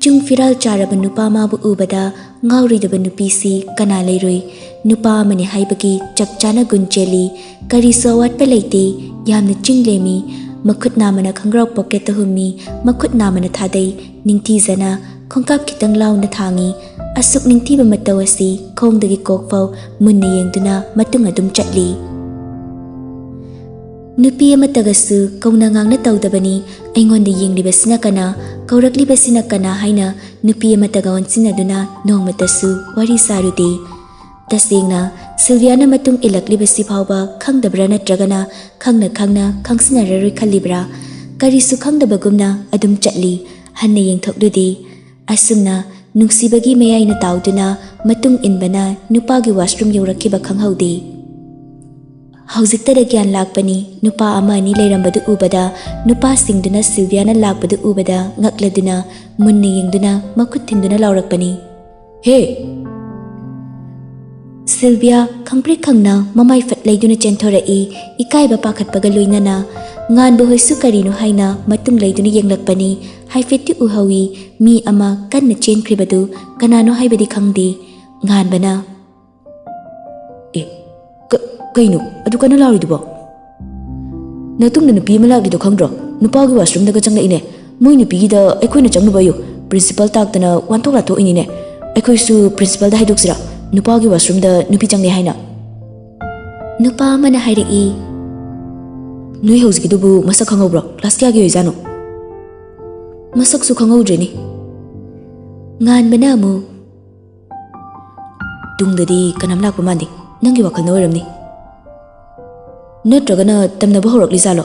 ꯆꯨꯡ ꯐꯤꯔꯥꯜ ꯆꯥꯔꯕ ꯅꯨꯄꯥ ꯃꯥꯕꯨ ꯎꯕꯗ ꯉꯥꯎꯔꯣꯏꯗꯕ ꯅꯨꯄꯤꯁꯤ ꯀꯅꯥ ꯂꯩꯔꯣꯏ? ꯅꯨꯄꯥ ꯑꯃꯅꯤ ꯍꯥꯏꯕꯒꯤ ꯆꯞ ꯆꯥꯅ ꯒꯨꯟ ꯆꯦꯜꯂꯤ꯫ ꯀꯔꯤꯁꯨ ꯑꯋꯥꯠꯄ ꯂꯩꯇꯦ꯫ ꯌꯥꯝꯅ ꯆꯤꯡ ꯂꯦꯝꯃꯤ꯫ ꯃꯈꯨꯠ ꯅꯥꯝꯃꯅ ꯈꯪꯒ꯭ꯔꯥꯎ pocketꯇ ꯍꯨꯝꯃꯤ, ꯃꯈꯨꯠ ꯅꯥꯝꯃꯅ ꯊꯥꯗꯩ꯫ ꯅꯤꯡꯊꯤꯖꯅ ꯈꯣꯡꯀꯥꯞ ꯈꯤꯇꯪ ꯂꯥꯎꯅ ꯊꯥꯡꯏ꯫ ꯑꯁꯨꯛ ꯅꯤꯡꯊꯤꯕ ꯃꯇꯧ ꯑꯁꯤ ꯈꯣꯡꯗꯒꯤ ꯀꯣꯛꯐꯥꯎ ꯃꯨꯟꯅ ꯌꯦꯡꯗꯨꯅ ꯃꯇꯨꯡ ꯑꯗꯨꯝ ꯆꯠꯂꯤ꯫ ꯅꯨꯄꯤ ꯑꯃꯠꯇꯒꯁꯨ ꯀꯧꯅ ꯉꯥꯡꯅ ꯇꯧꯗꯕꯅꯤ, ꯑꯩꯉꯣꯟꯗ ꯌꯦꯡꯂꯤꯕꯁꯤꯅ ꯀꯅꯥ, ꯀꯧꯔꯛꯂꯤꯕꯁꯤꯅ ꯀꯅꯥ ꯍꯥꯏꯅ ꯅꯨꯄꯤ ꯑꯃꯠꯇꯒ ꯑꯣꯟꯁꯤꯟꯅꯗꯨꯅ ꯅꯣꯡꯃꯇꯁꯨ ꯋꯥꯔꯤ ꯁꯥꯔꯨꯗꯦ꯫ ꯇꯁꯦꯡꯅ, ꯁꯤꯜꯚꯤꯌꯥꯅ ꯃꯇꯨꯡ ꯏꯜꯂꯛꯂꯤꯕꯁꯤ ꯐꯥꯎꯕ ꯈꯪꯗꯕ꯭ꯔꯥ ꯅꯠꯇ꯭ꯔꯒꯅ ꯈꯪꯅ ꯈꯪꯅ ꯈꯪꯁꯤꯟꯅꯔꯔꯣꯏ ꯈꯜꯂꯤꯕ꯭ꯔꯥ? ꯀꯔꯤꯁꯨ ꯈꯪꯗꯕꯒꯨꯝꯅ ꯑꯗꯨꯝ ꯆꯠꯂꯤ꯫ ꯍꯟꯅ ꯌꯦꯡꯊꯣꯛꯂꯨꯗꯦ꯫ ꯑꯁꯨꯝꯅ ꯅꯨꯡꯁꯤꯕꯒꯤ ꯃꯌꯥꯏꯅ ꯇꯥꯎꯗꯨꯅ ꯃꯇꯨꯡ ꯏꯟꯕꯅ ꯅꯨꯄꯥꯒꯤ ꯋꯥꯁꯔꯨꯝ ꯌꯧꯔꯛꯈꯤꯕ ꯈꯪꯍꯧꯗꯦ꯫ ꯍꯧꯖꯤꯛꯇꯗ ꯒ꯭ꯌꯥꯟ ꯂꯥꯛꯄꯅꯤ꯫ ꯅꯨꯄꯥ ꯑꯃ ꯑꯅꯤ ꯂꯩꯔꯝꯕꯗꯨ ꯎꯕꯗ ꯅꯨꯄꯥꯁꯤꯡꯗꯨꯅ ꯁꯤꯜꯚꯤꯌꯥꯅ ꯂꯥꯛꯄꯗꯨ ꯎꯕꯗ ꯉꯛꯂꯗꯨꯅ ꯃꯨꯟꯅ ꯌꯦꯡꯗꯨꯅ ꯃꯈꯨꯠ ꯊꯤꯟꯗꯨꯅ ꯂꯥꯎꯔꯛꯄꯅꯤ꯫ "ꯍꯦ!" ꯁꯤꯜꯚꯤꯌꯥ ꯈꯪꯄ꯭ꯔꯦꯛ ꯈꯪꯅ ꯃꯃꯥꯏ ꯐꯠ ꯂꯩꯗꯨꯅ ꯆꯦꯟꯊꯣꯔꯛꯏ꯫ ꯏꯀꯥꯏꯕ ꯄꯥꯈꯠꯄꯒ ꯂꯣꯏꯅꯅ ꯉꯥꯟꯕ ꯍꯣꯏꯁꯨ ꯀꯔꯤꯅꯣ ꯍꯥꯏꯅ ꯃꯇꯨꯡ ꯂꯩꯗꯨꯅ ꯌꯦꯡꯂꯛꯄꯅꯤ꯫ ꯍꯥꯏꯐꯦꯠꯇꯤ ꯎꯍꯧꯏ, ꯃꯤ ꯑꯃ ꯀꯟꯅ ꯆꯦꯟꯈ꯭ꯔꯤꯕꯗꯨ ꯀꯅꯥꯅꯣ ꯍꯥꯏꯕꯗꯤ ꯈꯪꯗꯦ꯫ ꯉꯥꯟꯕꯅ, "ꯑꯦ, ꯀ-, ꯀꯩꯅꯣ ꯑꯗꯨ ꯀꯟꯅ ꯂꯥꯎꯔꯤꯗꯨꯕꯣ? ꯅꯇꯨꯡꯗ ꯅꯨꯄꯤ ꯑꯃ ꯂꯥꯛꯂꯤꯗꯣ ꯈꯪꯗ꯭ꯔꯣ? ꯅꯨꯄꯥꯒꯤ ꯋꯥꯁꯔꯨꯝꯗꯒ ꯆꯪꯂꯛꯏꯅꯦ꯫ ꯃꯣꯏ ꯅꯨꯄꯤꯒꯤꯗ ꯑꯩꯈꯣꯏꯅ ꯆꯪꯂꯨꯕ ꯑꯌꯨ, ꯄ꯭ꯔꯤꯟꯁꯤꯄꯜ ꯇꯥꯛꯇꯅ ꯋꯥꯟꯊꯣꯛ ꯂꯥꯊꯣꯛꯏꯅꯤꯅꯦ꯫ ꯑꯩꯈꯣꯏꯁꯨ ꯄ꯭ꯔꯤꯟꯁꯤꯄꯜꯗ ꯍꯥꯏꯗꯣꯛꯁꯤꯔꯥ, ꯅꯨꯄꯥꯒꯤ ꯋꯥꯁꯔꯨꯝꯗ ꯅꯨꯄꯤ ꯆꯪꯂꯦ ꯍꯥꯏꯅ?" ꯅꯨꯄꯥ ꯑꯃꯅ ꯍꯥꯏꯔꯛꯏ, "ꯅꯣꯏ ꯍꯧꯖꯤꯛꯀꯤꯗꯨꯕꯨ ꯃꯁꯛ ꯈꯪꯍꯧꯕ꯭ꯔꯣ? ꯀ꯭ꯂꯥꯁ ꯀꯌꯥꯒꯤ ꯑꯣꯏꯖꯥꯠꯅꯣ?" "ꯃꯁꯛꯁꯨ ꯈꯪꯍꯧꯗ꯭ꯔꯦꯅꯦ꯫" ꯉꯥꯟꯕꯅ ꯑꯃꯨꯛ, "ꯇꯨꯡꯗꯗꯤ ꯀꯅꯥꯝ ꯂꯥꯛꯄ ꯃꯥꯟꯗꯦ, ꯅꯪꯒꯤ ꯋꯥꯈꯜꯅ ꯑꯣꯏꯔꯝꯅꯤ꯫ ꯅꯠꯇ꯭ꯔꯒꯅ ꯇꯝꯅꯕ ꯍꯧꯔꯛꯂꯤꯖꯥꯠꯂꯣ?"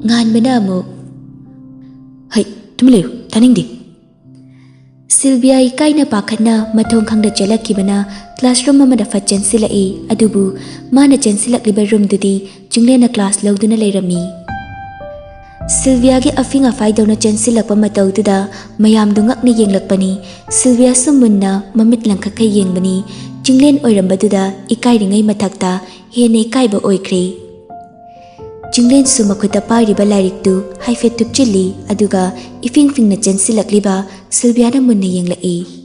ꯉꯥꯟꯕꯅ ꯑꯃꯨꯛ, "ꯍꯩ, ꯇꯨꯃꯤꯟ ꯂꯩꯌꯨ, ꯇꯥꯅꯤꯡꯗꯦ꯫" ꯁꯤꯜꯚꯤꯌꯥ ꯏꯀꯥꯏꯅ ꯄꯥꯈꯠꯅ ꯃꯊꯣꯡ ꯈꯪꯗ ꯆꯦꯜꯂꯛꯈꯤꯕꯅ ꯀ꯭ꯂꯥꯁꯔꯨꯝ ꯑꯃꯗ ꯐꯠ ꯆꯦꯟꯁꯤꯜꯂꯛꯏ꯫ ꯑꯗꯨꯕꯨ ꯃꯥꯅ ꯆꯦꯟꯁꯤꯜꯂꯛꯂꯤꯕ ꯔꯨꯝꯗꯨꯗꯤ ꯆꯤꯡꯂꯦꯟꯅ ꯀ꯭ꯂꯥꯁ ꯂꯧꯗꯨꯅ ꯂꯩꯔꯝꯃꯤ꯫ ꯁꯤꯜꯚꯤꯌꯥꯒꯤ ꯑꯐꯤꯡ ꯑꯐꯥꯏꯗꯧꯅ ꯆꯦꯟꯁꯤꯜꯂꯛꯄ ꯃꯇꯧꯗꯨꯗ ꯃꯌꯥꯝꯗꯨ ꯉꯛꯅ ꯌꯦꯡꯂꯛꯄꯅꯤ꯫ ꯁꯤꯜꯚꯤꯌꯥꯁꯨ ꯃꯨꯟꯅ ꯃꯃꯤꯠ ꯂꯪꯈꯠꯈꯩ ꯌꯦꯡꯕꯅꯤ꯫ ꯆꯤꯡꯂꯦꯟ ꯑꯣꯏꯔꯝꯕꯗꯨꯗ ꯏꯀꯥꯏꯔꯤꯉꯩ ꯃꯊꯛꯇ ꯍꯦꯟꯅ ꯏꯀꯥꯏꯕ ꯑꯣꯏꯈ꯭ꯔꯦ꯫ ꯆꯤꯡꯂꯦꯟꯁꯨ ꯃꯈꯨꯠꯇ ꯄꯥꯏꯔꯤꯕ ꯂꯥꯏꯔꯤꯛꯇꯨ ꯍꯥꯏꯐꯦꯠ ꯊꯨꯞꯆꯤꯜꯂꯤ, ꯑꯗꯨꯒ ꯏꯐꯤꯡ ꯐꯤꯡꯅ ꯆꯦꯟꯁꯤꯜꯂꯛꯂꯤꯕ ꯁꯤꯜꯚꯤꯌꯥꯅ ꯃꯨꯟꯅ ꯌꯦꯡꯂꯛꯏ꯫